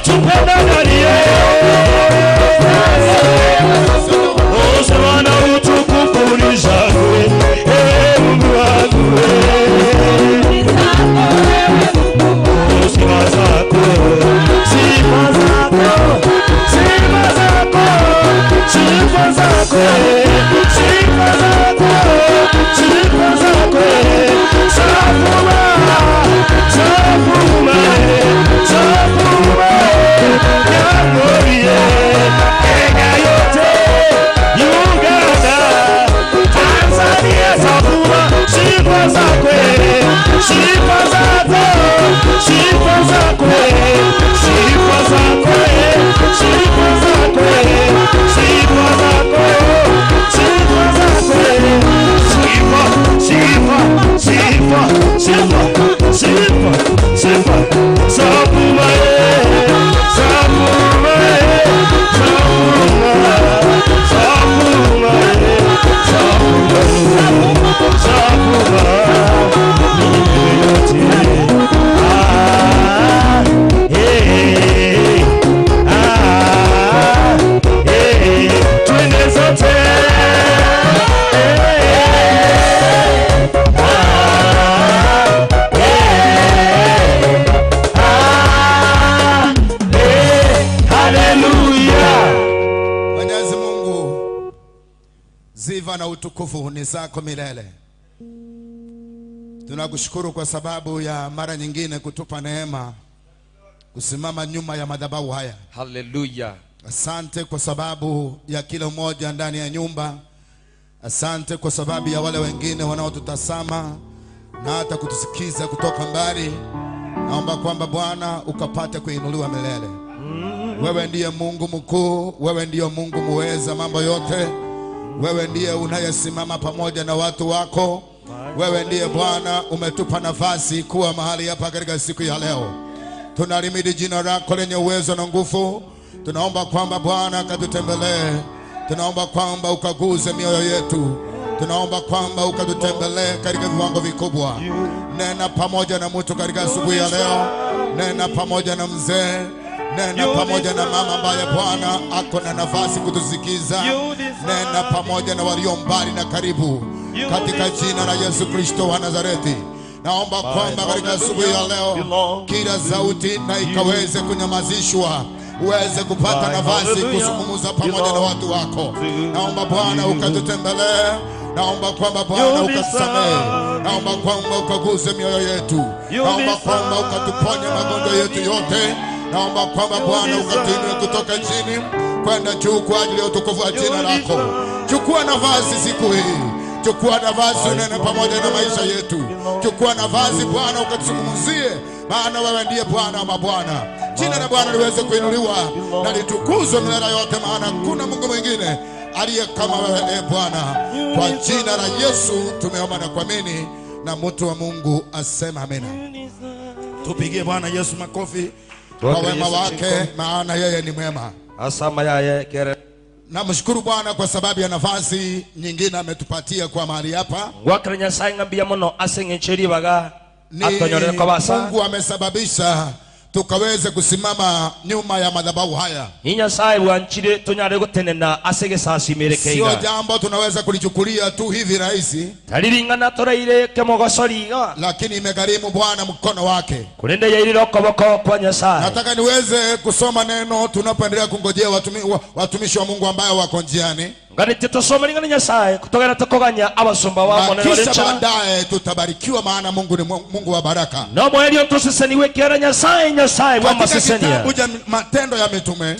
Anatupenda ndiye. Sifa na utukufu ni zako, ee Mungu wangu, Sifa zako, sifa zako, sifa zako, sifa zako, sifa zako, sifa zako, Safuma, Safuma, Safuma, Nyangorie, Kenya yote, Uganda, Tanzania, Safuma, sifa zako, sifa zako, sifa zako, sifa zako, sifa zako, sifa zako, sifa zako, sifa, sifa, sifa, sifa, sifa, sifa, Safuma, Safuma, Safuma, Safuma, Safuma, Safuma, yote. Ah, eh, ah, eh, twende zote. Eh, ah, eh, ah, eh, haleluya. Mwenyezi Mungu, sifa na utukufu ni zako milele. Tunakushukuru kwa sababu ya mara nyingine kutupa neema kusimama nyuma ya madhabahu haya. Haleluya. Asante kwa sababu ya kila mmoja ndani ya nyumba. Asante kwa sababu ya wale wengine wanaotutazama na hata kutusikiza kutoka mbali. Naomba kwamba Bwana ukapate kuinuliwa milele. Wewe ndiye Mungu mkuu, wewe ndiye Mungu muweza mambo yote. Wewe ndiye unayesimama pamoja na watu wako. Wewe ndiye Bwana umetupa nafasi kuwa mahali hapa katika siku ya leo. Tunalimidi jina lako lenye uwezo na nguvu. Tunaomba kwamba Bwana akatutembelee. Tunaomba kwamba ukaguze mioyo yetu. Tunaomba kwamba ukatutembelee katika viwango vikubwa. Nena pamoja na mtu katika asubuhi ya leo. Nena pamoja na mzee. Nena pamoja na mama ambaye Bwana ako na nafasi kutusikiza. Nena pamoja na walio mbali na karibu, katika jina la Yesu Kristo wa Nazareti. Naomba kwamba katika asubuhi ya leo kila sauti na ikaweze kunyamazishwa, uweze kupata nafasi kuzungumza pamoja na watu wako. Naomba Bwana ukatutembelee. Naomba kwamba Bwana ukatusamehe. Naomba kwamba ukaguze mioyo yetu. Naomba kwamba ukatuponye magonjwa yetu yote. Naomba kwamba Bwana ukatuinue kutoka chini kwenda juu kwa ajili ya utukufu wa jina lako. Chukua nafasi siku hii. Chukua nafasi unene pamoja na maisha yetu. Chukua nafasi Bwana ukatuzungumzie, maana wewe ndiye Bwana wa mabwana. Jina la Bwana liweze kuinuliwa na litukuzwe milele yote, maana hakuna Mungu mwingine aliye kama wewe, e Bwana. Kwa jina la Yesu tumeomba na kuamini, na mtu wa Mungu asema amina. Tupigie Bwana Yesu makofi kwa wema wake, maana yeye ni mwema. Asama yaye kere. Namshukuru Bwana kwa sababu ya nafasi nyingine ametupatia kwa mahali hapa. Gwakera Nyasaye ng'ambia mono ase eng'encho eribaga Ni atonyorere kobasa. Mungu amesababisha tukaweze kusimama nyuma ya madhabahu haya. Ni Nyasaye bwanchire tonyare gotenena ase egesasimere Sio keiga. jambo tunaweza kulichukulia tu hivi rahisi, Tari ring'ana toraire kemogosori iga. lakini imegharimu Bwana mkono wake. Korende yairire okoboko kwa Nyasaye. Nataka niweze kusoma neno tunapoendelea kungojea watumishi wa Mungu ambayo wako njiani, Nganete tosome ring'ana Nyasaye kotogera tokoganya abasomba na ba Omonene bare kisha nchara. baadaye tutabarikiwa, maana Mungu ni Mungu wa baraka. Nomoerio ntoseseniwe kiara Nyasaye Nyasaye Katika bw'amasesenia. kitabu cha Matendo ya Mitume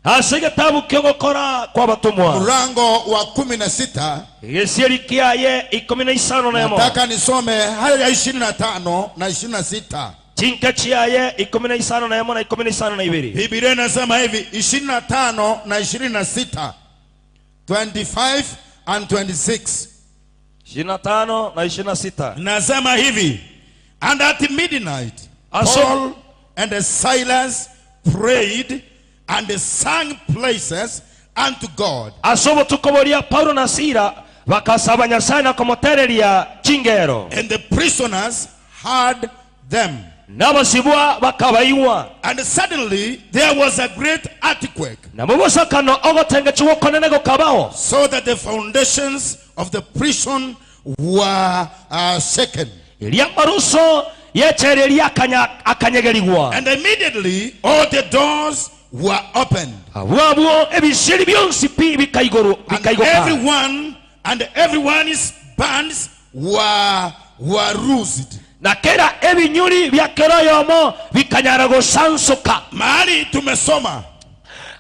Ase egetabu kiogokora kwa abatomwa mlango wa 16, egesieri kiaye 15. nataka nisome haya ya 25 na 26. Chinka chiaye 51 na 52. Biblia inasema hivi 25 na 26, 25 and 26. 25 na 26. Nasema hivi, and at midnight Paul and Silas prayed and sang praises unto God. Ase obotuko boria Paulo na Sila bakasaba Nyasaye na komotereria chingero. And the prisoners heard them. Nabasibwa bakabaiwa. And suddenly there was a great earthquake, Na mobosakano ogotengechiwa okonene gokabao. So that the foundations of the prison were shaken. Eria maruso yechereria akanyegerigwa. And immediately all the doors were opened. Abwo abwo ebisiri bionsi pi bikaigoro And bikaigoka. everyone and everyone's bands were loosed. Na kera ebinyuri bya kero yomo bikanyara gosansoka. Mahali tumesoma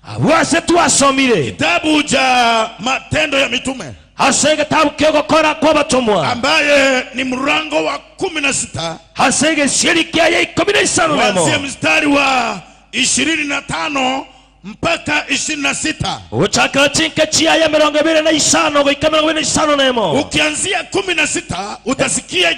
Abwo ase twasomire kitabu cha Matendo ya Mitume, ase egetabu kiogokora kwa batomwa, ambaye ni mlango wa 16, ase egesieri kiaye 15 kuanzia nemo, mstari wa 25 mpaka 26. Ochakira chinke chiaye 25 goika 25. Ukianzia 16 utasikia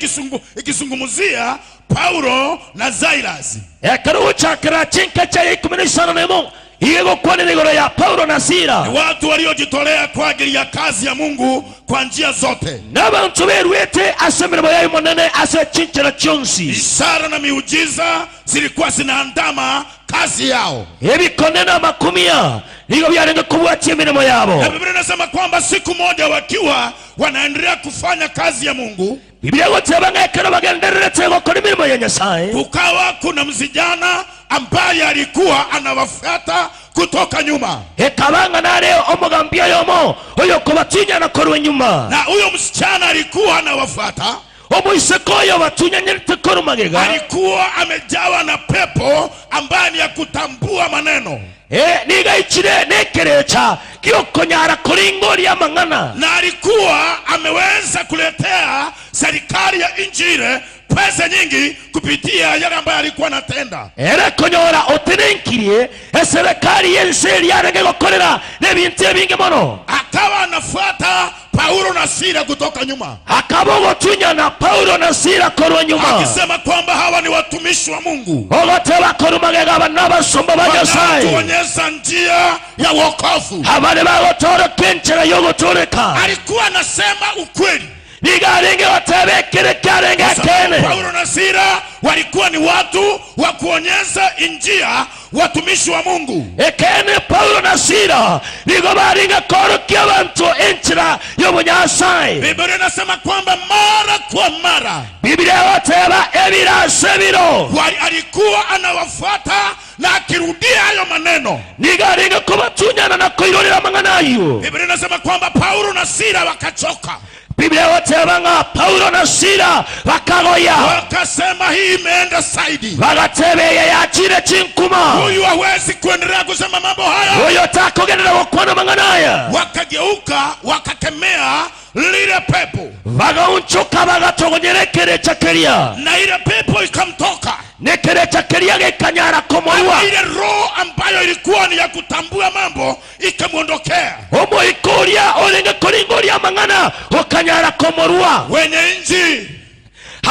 ikizungumzia Paulo na Silas. Ekero ochakira chinke chiaye 15 ige gokwanera igoro ya Paulo na Ni Sira. watu waliojitolea kwa ajili ya kazi ya Mungu kwa njia zote. N'abantu berwete ase emirimo yayo monene ase chinchera chionsi. Ishara na miujiza zilikuwa zinaandama kazi yao. Ebikone na makumia nigo byarenge kubwatia emirimo yabo. Na Biblia inasema kwamba siku moja wakiwa wanaendelea kufanya kazi ya Mungu, Biblia goteba ng'ekero bagendererete gokora emirimo ya Nyasaye, kukawa kuna msijana ambaye alikuwa anawafuata kutoka nyuma, ekabanga nare omogambi oyomo oyo kobatinya nakorwa enyuma. Na huyo msichana alikuwa anawafuata, Omoiseko oyo batunyanyerete korwa magega, alikuwa amejawa na pepo ambaye ni ya kutambua maneno, Eh, nigaichire nekerecha giokonyara koringoria amang'ana, na alikuwa ameweza kuletea serikali ya nchi ile pesa nyingi kupitia yale ambayo alikuwa anatenda. Ere konyora otenenkirie eserikali yense eriarenge gokorera nebintu ebinge mono. Akawa anafuata Paulo na Sila kutoka nyuma, Akaba ogotunyana Paulo na Sila korwa nyuma, akisema kwamba hawa ni watumishi wa Mungu ogoteba korwa magega aba n'abasomba ba Nyasaye, wanaotuonyesha njia ya wokovu. Abare bagotoroka enchera yogotoreka. Alikuwa anasema ukweli. Nigarenge goteba ekere kiarenge Kwa sababu ekene. Paulo na Sila walikuwa ni watu wa kuonyesha njia, watumishi wa Mungu. Ekene Paulo na Sila nigo baringe korokia abantu enchera y'obonyasaye. Biblia inasema kwamba mara kwa mara Biblia goteba ebirase biro, alikuwa anawafuata na akirudia hayo maneno. Nigaringe kubatunyana na koirorera amang'ana ayo. Biblia inasema kwamba Paulo na Sila wakachoka, Biblia goteba ng'a Paulo na Sila bakagoya, wakasema hii imeenda zaidi, bagatebeye yakire chinkuma, huyu hawezi kuendelea kusema mambo haya. Oyo takogenera gokwana amang'ana aya. Wakageuka wakakemea lile pepo, Bagaunchuka bagatogonyera ekerecha keria, na ile pepo ikamtoka. Nekerecha keria gekanyara komorwa. Ile roho ambayo ilikuwa ni ya kutambua mambo ikamwondokea. Omoika oria orenge koringoria amang'ana okanyara komorwa. Wenye nchi,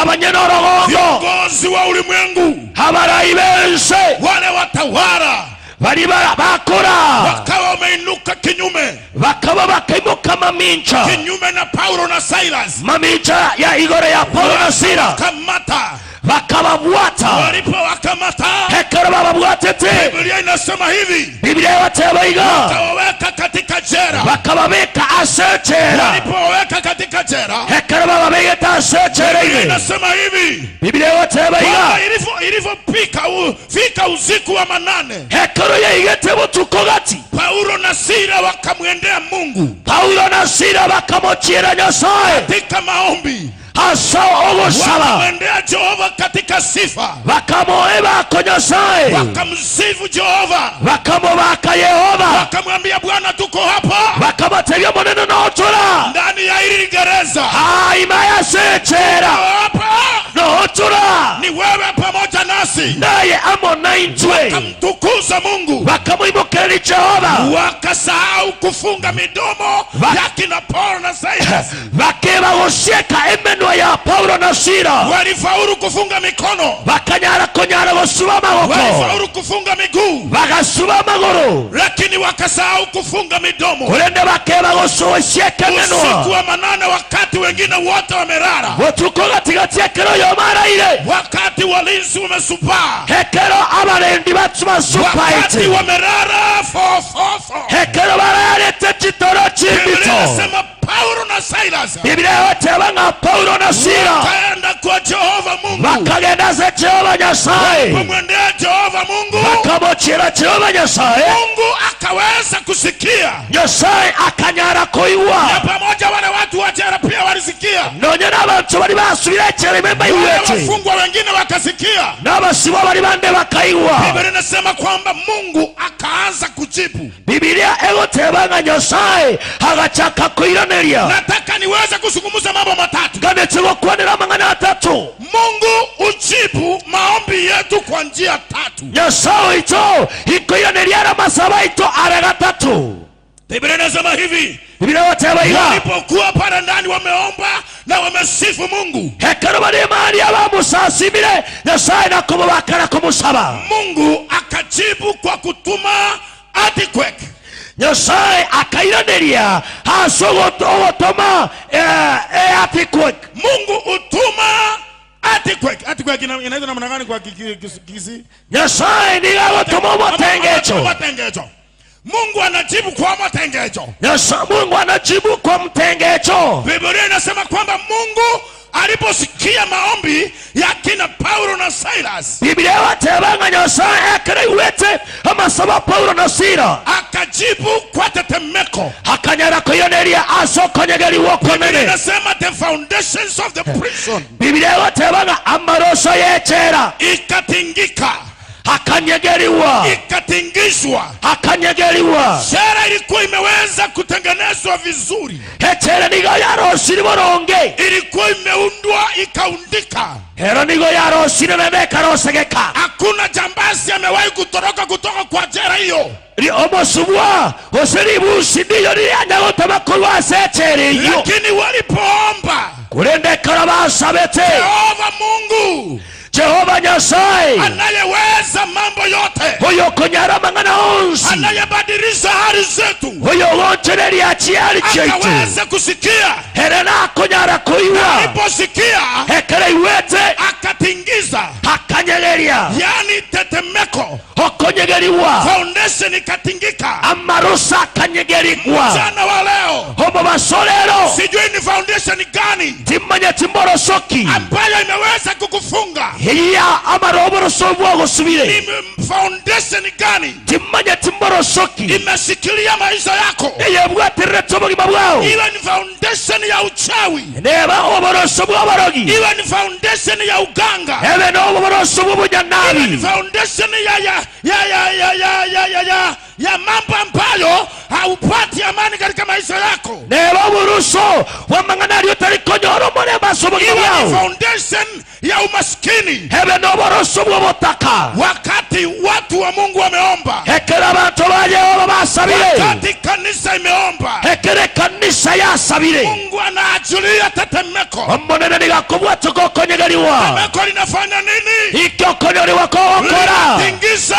Abanyene orogongo, viongozi wa ulimwengu, abarai bense, wale watawala bari bakora, wakawa wameinuka kinyume bakaba bakaimuka mamincha, kinyume na Paulo na Silas, mamincha ya igoro ya Paulo na Sila, kamata bakababwata. Walipowakamata, Ekero bababwatete, Biblia inasema hivi, Biblia bateba iga, wakawaweka katika jera. Bakababeka ase echera. Walipowaweka katika jera, Ekero bababegete ase echera Biblia ime, inasema hivi, Biblia bateba iga, kwamba ilivyopika fika usiku wa manane, ekero yaigete butuko gati, Paulo na Sila wakamwendea Mungu Paulo na Sila bakamochiera Nyasaye katika maombi, ase ogosaba, wakamwendea Jehova katika sifa, bakamoebako Nyasaye, wakamsifu Jehova, bakamobaka Yehova, wakamwambia Bwana, tuko hapa bakabatebya monene notura ndani ya hili gereza, aima yase echera, hapa notura ni wewe pamoja nasi. Naye amo naintwe. Wakamtukuza Mungu, Bakamuimukeri Jehova, wakasahau kufunga midomo ya kina Paulo na Silas. Bakeba gosieka emenwa ya Paulo na Sila. Walifaulu kufunga mikono, Bakanyara konyara gosuba amagoko, walifaulu kufunga miguu, bagasuba amaguru, lakini wakasahau kufunga midomo. Korende bakeba gososieka Usiku emenwa. wa manane, wakati wengine wote wamelala, Botuko gatigati ekero yomo baraire Wakati walinzi wamesupaa, hekero abarendi wakati batsubasupaite wamerara fofofo. Hekero bararete chitoro Biblia chimbito. inasema Paulo na Silas Biblia yoteba nga Paulo na Sila wakaenda kwa Jehova Mungu, bakagenda se Jehova Nyasaye kumwendea Jehova Mungu. Bakamochera Jehova Nyasaye. Mungu akaweza kusikia, Nyasaye akanyara koiwa na pamoja wale watu wa jela pia walisikia, nonye n'abantu bari basubira ecera imemba wale iwete wafungwa wengine wakasikia. N'abasibwa bari bande bakaiwa. Biblia inasema kwamba Mungu akaanza kujibu. Bibilia egoteba nga Nyasaye agachaka kuiraneria. Nataka niweze kuzungumza mambo matatu. Ganetse gokwanera amang'ana atatu. Mungu ujibu maombi yetu kwa njia tatu. Nyasaye oito ikoiraneria ara masaba aito ara gatatu. Biblia inasema hivi, Bibilia egoteba iga walipokuwa pale ndani wameomba na wamesifu Mungu, hekero bari emari abamusasimire Nyasaye nakumubakara kumusaba. Mungu akajibu kwa kutuma earthquake. Nyasaye akairaneria ase ogotoma earthquake. Mungu utuma earthquake. Earthquake inaitwa namna gani kwa Kisi? Nyasaye niga agotoma omotengecho. Matengecho. Mungu anajibu kwa matengecho. Mungu anajibu kwa mtengecho. Biblia inasema kwamba Mungu aliposikia maombi ya kina Paulo na Silas, Biblia batebanga Nyasaye ekere iwete amasaba Paulo na Sila akajibu kwa tetemeko. Akanyara kuyoneria ase okonyegeriwa Biblia okonene. inasema the foundations of the prison Biblia batebanga amaroso yechera ikatingika, akanyegeriwa ikatingishwa. Akanyegeriwa. Jela ilikuwa imeweza kutengenezwa vizuri, Echera nigo yarosire boronge ilikuwa imeundwa ikaundika. Hero nigo yarosire naende ekarosegeka. Hakuna jambazi amewahi kutoroka kutoka kwa jela hiyo, Omosubwa ose ribusi ndiyo ririanya korwa ase echera eywo. Lakini walipoomba Kurende ekero basabete Jehova Mungu Jehova Nyasaye anayeweza mambo yote, oyo okonyara amang'ana onsi anayebadilisha hali zetu, oyo ogonchereria chiari chiaitu akaweza kusikia. Here nakonyara koiwa Aliposikia ekero iwete akatingiza, akanyegeria yani tetemeko, okonyegeriwa foundation ikatingika. Amarusa akanyegerigwa. Mchana wa leo Omo basolero sijui ni foundation gani timanye timborosoki ambayo imeweza kukufunga, iya amaroboroso bwagosubire ni foundation gani timanye timborosoki imeshikilia maisha yako, eyebwatererete obogima bwao iwe ni foundation ya uchawi, neba oboroso bw'abarogi iwe ni foundation ya uganga, ebe n'obuboroso iwe ni bw'obunyanabi foundation ya ya ya ya ya ya ya ya ya ya mambo ambayo haupati amani katika maisha yako, neba oburuso bw'amang'ana aria otarikonyora omorembe ase obogima iwe ni bwao foundation ya umaskini. Ebe n'oboroso bw'obotaka. Wakati watu wa Mungu wameomba, Ekero abantu ba Yehova basabire wakati kanisa imeomba, ekero ekanisa yasabire Mungu anaachilia tetemeko. Omonene nigakobwatuka okonyegeriwa. Tetemeko linafanya nini? Iki okonyoriwa kogokora Linatingiza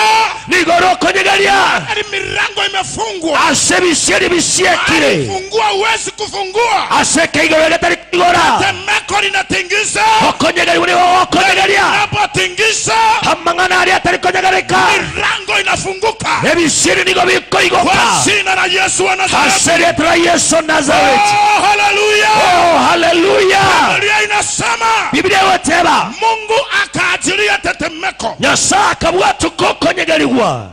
nigoro okonyegeria hadi milango imefungwa, ase ebisieri bisiekire fungua huwezi kufungua. Ase ekeigoro egetari kigora Tetemeko linatingiza, okonyegeriwa nigo gokonyegeria linapotingiza amang'ana aria atari konyegereka milango inafunguka ebisieri nigo kwa bikoigoka jina la Yesu wa Nazareti. ase erieta ria Yesu Nazareti. Oh, haleluya! Oh, haleluya! Biblia inasema Biblia egoteba Mungu akaachilia tetemeko Nyasaye akabwatuka okonyegerigwa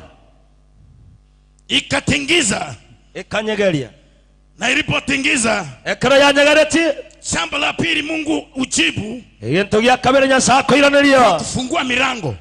ikatingiza, ekanyegeria na ilipotingiza, ekero yanyegeretie shamba la pili Mungu ujibu egento gia kabere Nyasaye akoiraneria kufungua milango.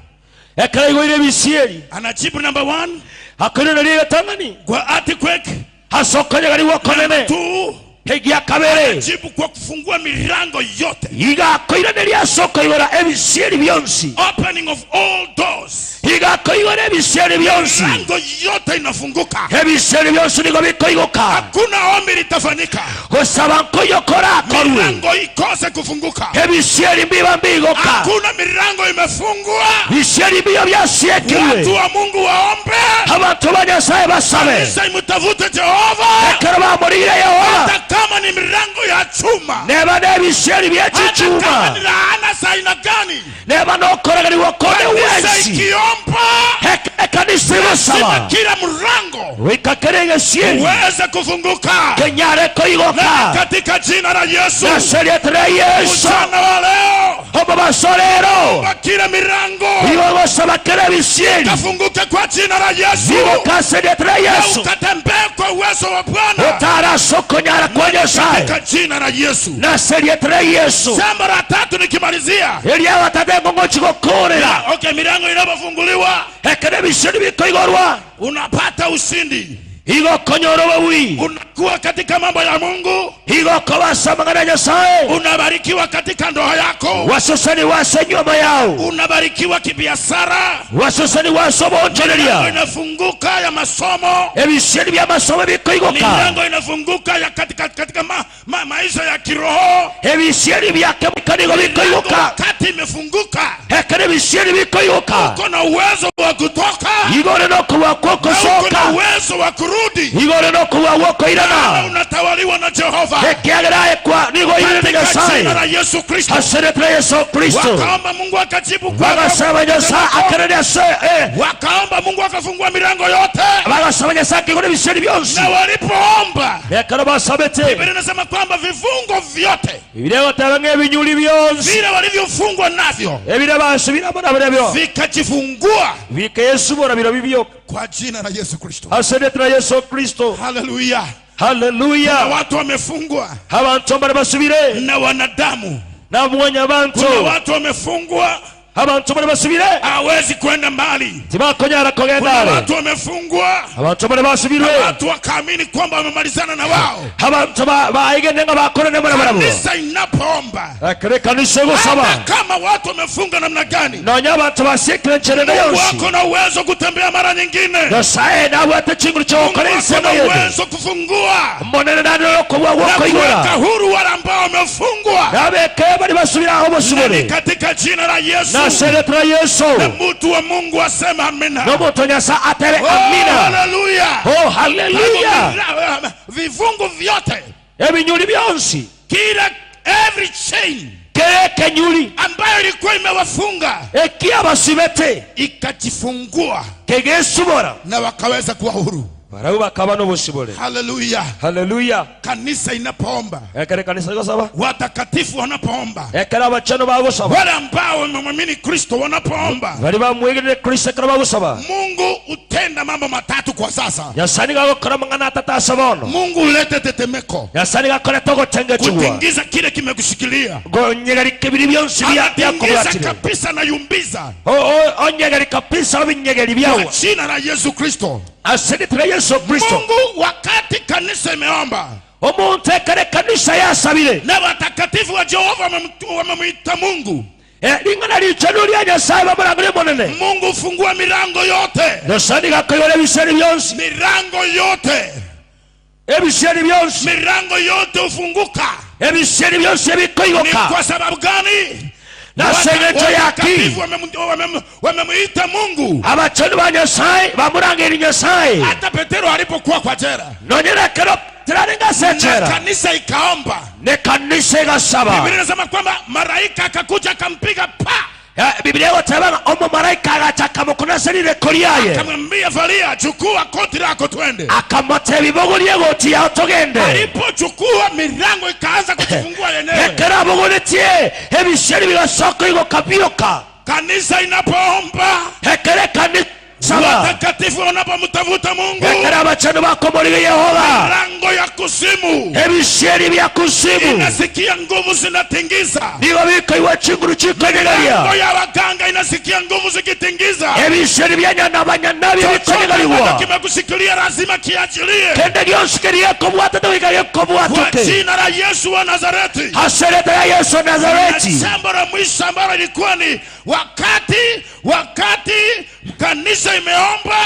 Ekero igoire ebisieri Anajibu number one akoiraneria egetang'ani kwa earthquake, ase okonyegerigwa okonene two egia kabere jibu kwa kufungua milango yote, iga akoiraneria ase okoigora ebisieri bionsi opening of all doors. Iga Akoigora ebisieri byonsi. Milango yote inafunguka. Ebisieri byonsi nigo bikoigoka. Hakuna ombi litafanyika Gosaba nkoyokora akorwe. milango ikose kufunguka. Ebisieri mbiba mbigoka. Hakuna milango imefungwa. Bisieri biyo Watu byasiekiwe. wa Mungu waombe. Abantu ba Nyasaye basabe. Kanisa imtafute Jehova, Ekero bamurire Yehova. hata kama ni milango ya chuma, Neba n'ebisieri hata kama by'ekikyuma. ni laana za aina gani. Neba n'okoraganiwa kone Kanisa wensi. ikiomba, Ekanisa lazima igosaba. kila mlango Wikakere egesieri. uweze kufunguka Kenyare koigoka. katika jina la Yesu. Naserietera Yesu. Mchana wa leo, Omubaso leero. kwa kila milango Iwe gosaba kera ebisieri. kafunguke kwa jina la Yesu, Igokaseretera na Yesu. ukatembee kwa uwezo wa Bwana Otarasokonyara kwa Nyasaye. katika jina la Yesu. Naserietera Yesu. Jambo la tatu nikimalizia, Eryabatate ngogochigokorera. okay, milango inapofunguliwa Ekero ebisieri bikoigorwa. unapata ushindi, Igokonyora obowi. unakuwa katika mambo ya Mungu, Igokobasa amang'ana ya Nyasaye. unabarikiwa katika ndoa yako, Wasusani wase enyoma yao. unabarikiwa kibiashara, Wasusani wase milango obonchoreria. inafunguka ya masomo, Ebisieri by'amasomo bikoigoka. milango inafunguka ya katika maisha ya kiroho. Ebisieri byakemukanigo Milango bikoigoka. wakati imefunguka, Ekero ebisieri bikoigoka. uko na uwezo wa kutoka Igore nokuba na uko na kwokosoka. uwezo wa kurudi, Igore nokuba na wokoirana. unatawaliwa na Jehova Ekiagera ekwa nigo irene katika Nyasaye. jina la Yesu Kristo. Aseretera Yesu Kristo. Wakaomba Mungu akajibu kwa Bagasaba Nyasaye akerere ase wakaomba Mungu akafungua milango yote, bagasaba Nyasaye akigora ebisieri byonsi. na walipoomba, Ekero basabete. Biblia inasema kwamba vifungo vyote Bibiliya egoteba ng'a ebinyuri byonsi. vile walivyofungwa navyo Ebire basubiramo na birabyo. vikajifungua Bikeyesubora biro bibyoka. Kwa jina la Yesu Kristo. Aseretera Yesu Kristo. Haleluya! Na Haleluya. watu wamefungwa Abantu mbare basubire. na wanadamu, Namwonya kuna abantu. watu wamefungwa Abantu mbare basubire. hawezi kwenda mbali. Tibakonyara Kuna kogenda are. watu wamefungwa Abantu mbare basubirwe. watu wakaamini kwamba wamemalizana na wao. Abantu baigende nga bakorane mara barabo. Kanisa inapoomba, Akere kanisa egosaba. hata kama watu wamefunga namna gani, Nonya abantu basikire ncherere yonsi. wako na uwezo kutembea mara nyingine. Nyasaye nabwate chinguru kyokora Wako ensemo na yende. uwezo kufungua Monene nanero okobua na gwokoigora. kuweka huru wale ambao wamefungwa. Nabeke bari basubira aho Na ni bosubore. katika jina la Yesu, Naseretera Yesu. na mtu wa Mungu asema amina. N'omuntu Nyasaye atere Oh, amina. haleluya! Oh, haleluya. Vifungo vyote, Ebinyuri byonsi. kila every chain Kere ekenyuri ambayo ilikuwa imewafunga ekiabasibete ikajifungua kegesubora. Na wakaweza kuwa huru. Barau bakaba n'obusibore. Haleluya. Haleluya. Kanisa inapoomba, Ekere kanisa gosaba. watakatifu wanapoomba, Ekere abachano bagosaba. wale ambao wamemwamini Kristo wanapoomba, Bari bamwegere Kristo ekero bagosaba. Mungu hutenda mambo matatu kwa sasa. Nyasaye nigo agokora amang'ana atatu ase bono. Mungu hulete tetemeko Nyasaye nigo akorete ogotengechigwa. kutingiza kile kimekushikilia, Gonyegerika ebiri byonsi anatingiza byakobwatire. kabisa na yumbiza Onyegeri kabisa obinyegeri kwa byawe. jina la Yesu Kristo. Aseretera Yesu Kristo. Mungu, wakati kanisa imeomba Omuntu ekere kanisa yasabire. na watakatifu wa Jehova wamemwita Mungu, Ring'ana richenu ria Nyasaye bamurangire monene. Mungu fungua milango yote, Nyasaye nigo akoigora ebisieri byonsi. milango yote, Ebisieri byonsi. milango yote hufunguka. Ebisieri byonsi Ni ebikoigoka. kwa sababu gani? Nasengecho yaki. Watakatifu wamemwita Mungu. Abachenu ba Nyasaye bamurangire Nyasaye. Hata Petero alipokuwa kwa jela Nonyera kero terarenga na sechera. kanisa ikaomba, Ne kanisa egasaba. Biblia inasema kwamba malaika akakuja akampiga pa, Biblia egoteba omomaraika agacha akamokunaserire koriaye. akamwambia valia, chukua koti lako twende. Akamotebia ibogorie egoti yao togende. Alipochukua milango ikaanza kujifungua yenyewe. Ekero abogoretie ebisieri bigasoka igoka bioka. Kanisa inapoomba, Ekere kanisa saba. watakatifu wanapomtafuta Mungu, Ekere abachenu bakomorire Yehova. milango ya kuzimu Ebisieri bya kuzimu inasikia nguvu zinatingiza, nigo bikoiwa chinguru chikonyegeria. milango ya waganga inasikia nguvu zikitingiza. Ebisieri bya nyanabanyanabi Chochote ambacho bikonyegeriwa. kimekushikilia lazima kiachilie Kende gionsi keria kobwatete goika kwa gekobwatoke. jina la Yesu wa Nazareti. Asereta ya Yesu wa Na Nazareti. jambo la mwisho ambalo ilikuwa ni wakati kanisa Kanisa imeomba,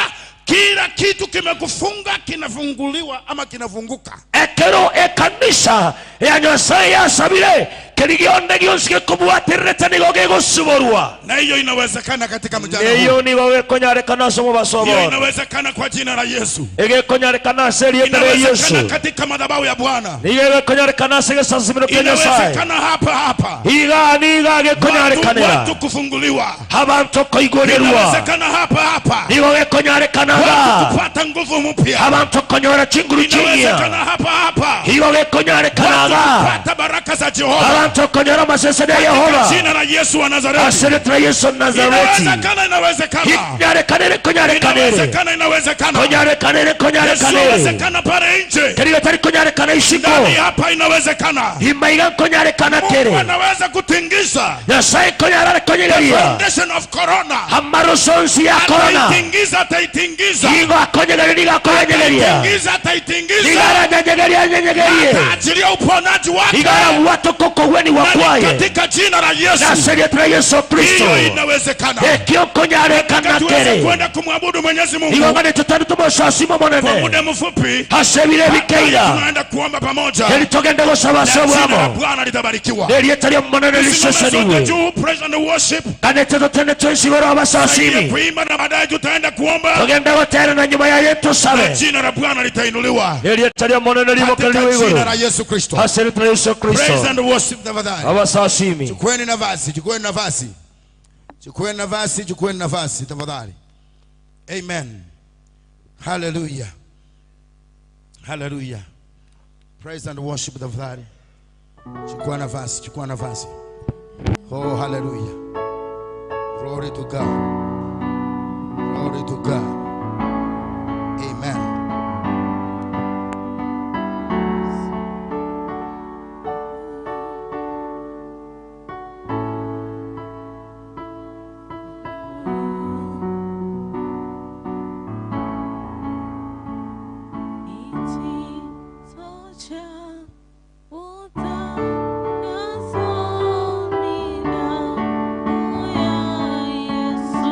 kila kitu kimekufunga kinafunguliwa ama kinafunguka. Ekero ekanisa ya Nyasaye yasabire kerigionde gionsi gekobwatererete nigo gegosuborwa. Na hiyo inawezekana katika mchana huu. Eyo nigo gekonyarekana ase omobaso Hiyo bono. inawezekana kwa jina la Yesu. Egekonyarekana ase erieta ria Inawezekana Yesu. katika madhabahu ya Bwana. Nigo egekonyarekana ase gesasimiro kia Nyasaye. Inawezekana hapa hapa. Iga niga Watu, gekonyarekanera watu kufunguliwa. abantu koigorerwa. Inawezekana hapa hapa. Nigo gekonyarekanaga Watu kupata nguvu mpya. abantu konyora chinguru Inawezekana chinyia. hapa hapa. Igo Watu gekonyarekanaga kupata baraka za Jehova. abantu konyora amaseseni ya Katika Yehova jina la Yesu wa Nazareti. ase erieta ria Yesu Nazareti. Inawezekana, inawezekana. Inyarekanere konyarekanere Inawezekana, inawezekana. konyarekanere konyarekanere Inawezekana pale nje. kerigo tari konyarekana isiko Ndani hapa inawezekana. imaiga konyarekana Mungu kere anaweza kutingiza Nyasaye konyarare konyegeria foundation of corona. amarosonsi ya korona Ataitingiza, ataitingiza. igo akonyegeria nigo akonyegeria Ataitingiza, ataitingiza. nigo aranyenyegeria anyenyegerie Ataachilia uponaji wake. nigo arabwatokokogweni Na ni wakwaye katika jina la Yesu. ase erieta ria Yesu Kristo Hiyo inawezekana. ekio konyarekana Tuweze kere kwenda kumwabudu Mwenyezi igo Mungu ngane tutari tumosasima kwa monene muda mfupi. ase ebiro ebikeira Tunaenda kuomba pamoja. eri togende gosaba ase Na jina la obwamo Bwana litabarikiwa. erieta ria monene Tusimame sote liseseniwe juu, praise and worship. kanete totene twensigoro Tusaidie abasasimi kuimba na baadaye tutaenda kuomba. togende gotera na nyuma yaye Na tusabe jina la Bwana litainuliwa. erieta ria monene Katika limokeliwe jina igoro la Yesu Kristo. ase erieta ria Yesu Praise Kristo and worship. Tafadhali. abasasimi. Chukueni nafasi, chukueni nafasi. Chukueni nafasi, chukueni nafasi tafadhali. Amen. Hallelujah. Hallelujah. Praise and worship tafadhali. Chukua nafasi, chukua nafasi. Oh, hallelujah. Glory to God. Glory to God. Amen. Yesu.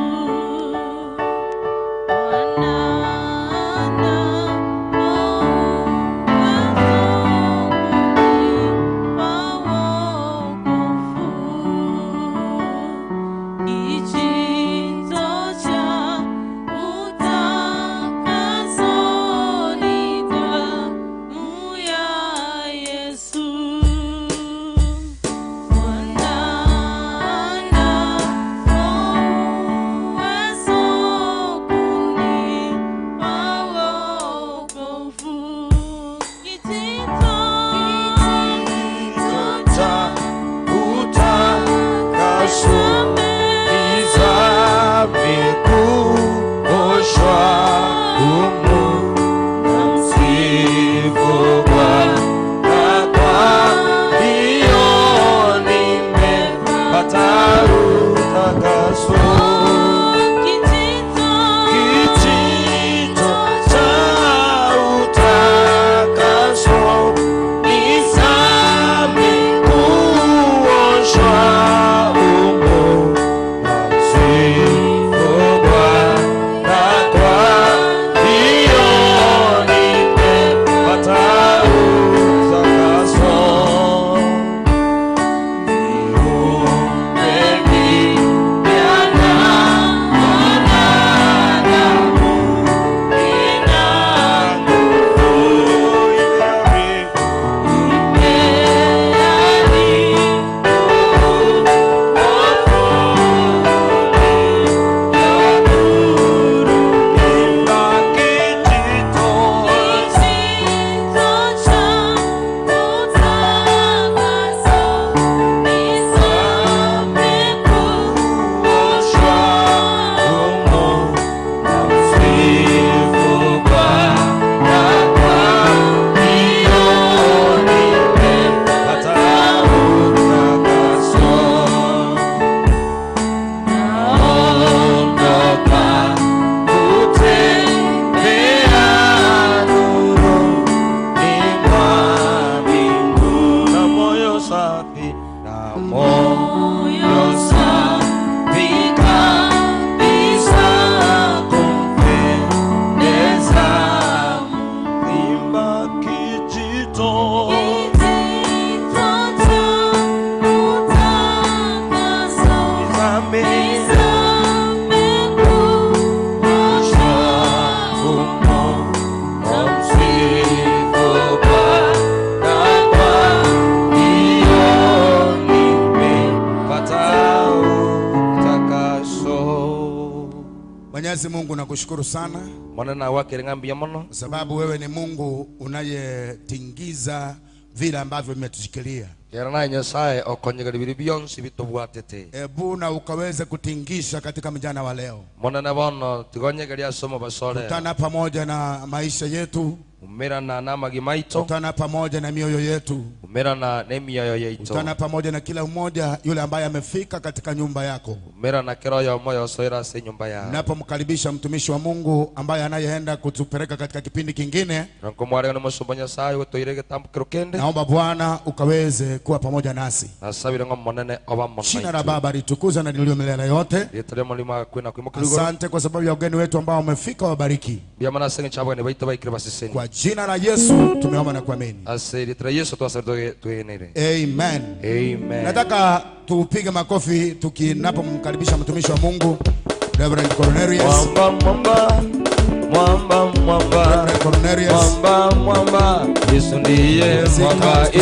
Mwenyezi Mungu nakushukuru sana Mwana wake ngambia mono kwa sababu wewe ni Mungu unayetingiza vile ambavyo vimetushikilia. Kerana Nyasaye okonyega biri byonsi bitobwatete. Ebu na ukaweze kutingisha katika mjana wa leo. Mwana na bono tigonyegeria somo basore. Kutana pamoja na maisha yetu. Umerana na magimaito. Kutana pamoja na mioyo yetu. Umerana na mioyo yetu. Kutana pamoja na kila mmoja yule ambaye amefika katika nyumba yako. Umerana kero ya moyo soira se nyumba ya. Napomkaribisha mtumishi wa Mungu ambaye anayeenda kutupeleka katika kipindi kingine. Naomba Bwana ukaweze kuwa pamoja nasi. Jina la Baba litukuzwe na lilio milele yote. Asante kwa sababu ya ugeni wetu ambao wamefika, wabariki. Kwa jina la Yesu tumeomba na kuamini. Amen. Amen. Nataka tupige makofi tukinapomkaribisha mtumishi wa Mungu Reverend Cornelius. Mwamba mwamba mwamba mwamba. Reverend Cornelius. Mwamba mwamba Yesu ndiye mwamba. Amen.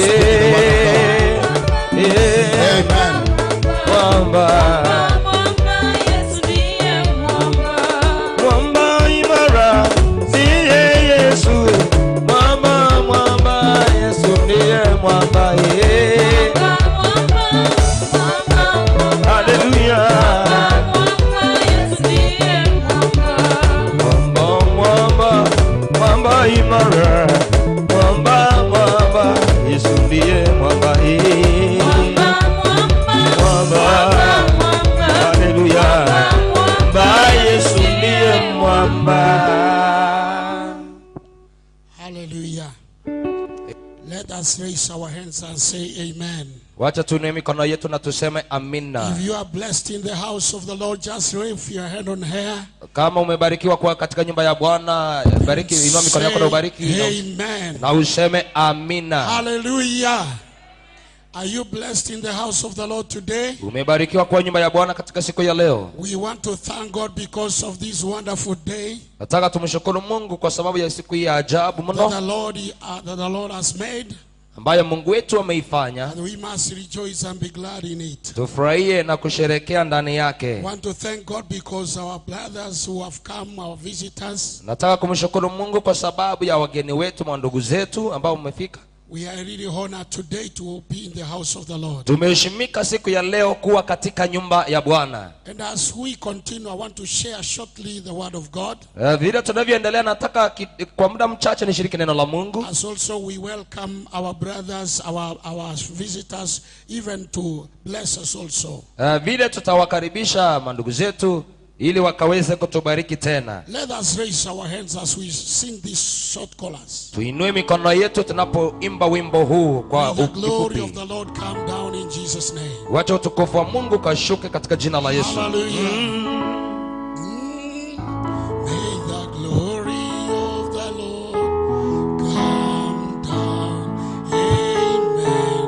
Mwamba Mwamba Yesu ndiye mwamba. Mwamba imara ndiye Yesu. Mwamba mwamba Yesu ndiye mwamba. Hallelujah. Mwamba Yesu ndiye mwamba. Mwamba mwamba mwamba imara. Mwamba mwamba Yesu ndiye mwamba. Mwamba mwamba. Hallelujah. Mwamba Yesu ndiye mwamba. Hallelujah. Let us raise our hands and say amen. Wacha tuinue mikono yetu na tuseme amina. If you are blessed in the house of the Lord, just raise your hand on hair. Kama umebarikiwa kwa katika nyumba ya Bwana, bariki, inua mikono yako na ubariki Amen. na useme amina. Hallelujah. Are you blessed in the house of the Lord today? Umebarikiwa kwa nyumba ya Bwana katika siku ya leo. We want to thank God because of this wonderful day Nataka tumshukuru Mungu kwa sababu ya siku hii ya ajabu mno that the Lord has made, ambayo Mungu wetu ameifanya. and we must rejoice and be glad in it. Tufurahie na kusherekea ndani yake. Want to thank God because our brothers who have come, our visitors, Nataka kumshukuru Mungu kwa sababu ya wageni wetu, mandugu zetu ambao mmefika. we are really honored today to be in the house of the Lord. Tumeheshimika siku ya leo kuwa katika nyumba ya Bwana. And as we continue, I want to share shortly the word of God. Vile tunavyoendelea nataka kwa muda mchache nishiriki neno la Mungu. As also we welcome our brothers, our visitors, even to bless us also. Vile tutawakaribisha mandugu zetu ili wakaweze kutubariki tena. Let us raise our hands as we sing this short chorus. Tuinue mikono yetu tunapoimba wimbo huu kwa May the glory of ukifupi. the Lord come down in Jesus' name. Wacha utukufu wa Mungu kashuke katika jina la Yesu. Hallelujah. May the glory of the Lord come down. Amen.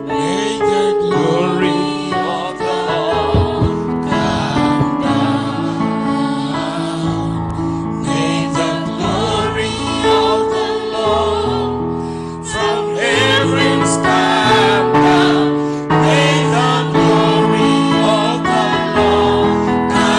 May the glory of the Lord come down. May the glory of the Lord from heavens come down. May the glory of the Lord come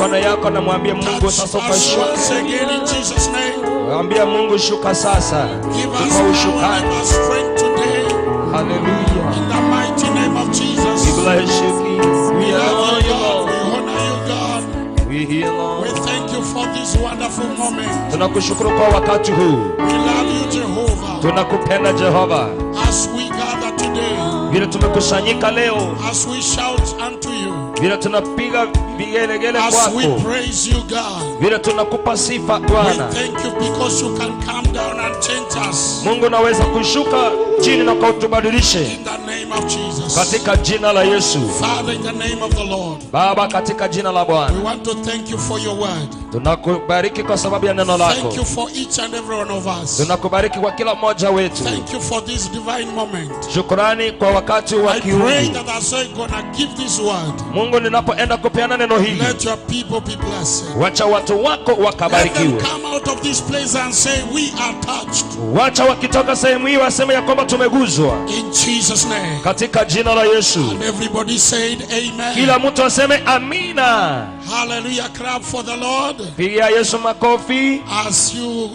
mikono yako na mwambie Mungu Touch sasa us ukashuke. once again in Jesus' name. Mwambie Mungu shuka sasa. Give us Tupa power, ushukani. give us strength today. Hallelujah. In the mighty name of Jesus. We bless you, Jesus. We We love adore you, you, God. Lord. We honor you, God. We heal, We Lord. thank you for this wonderful moment. Tunakushukuru kwa wakati huu. We love you, Jehovah. Tunakupenda Jehova. As we gather today, Vile tumekusanyika leo, as we shout unto you, vile tunapiga vigelegele as we kwako, praise you, God. vile tunakupa sifa We Bwana. thank you because you can come down and change us. Mungu unaweza kushuka chini na ukautubadilishe In the name of Jesus. katika jina la Yesu. Father, in the name of the Lord, Baba, katika jina la Bwana we want to thank you for your word. tunakubariki kwa sababu ya neno lako, Thank you for each and every one of us. tunakubariki kwa kila mmoja wetu. Thank you for this divine moment. Shukrani kwa wakati wa I pray kiungu. that as I'm gonna give this word, Mungu, ninapoenda kupeana neno hili, let your people be blessed. wacha watu wako Let them wakabarikiwe. come out of this place and say, "We are touched." Wacha wakitoka sehemu hii waseme ya kwamba tumeguzwa, In Jesus' name. katika jina la Yesu. And everybody said, "Amen." Kila mtu aseme amina. Hallelujah. Clap for the Lord Pigia Yesu makofi. as you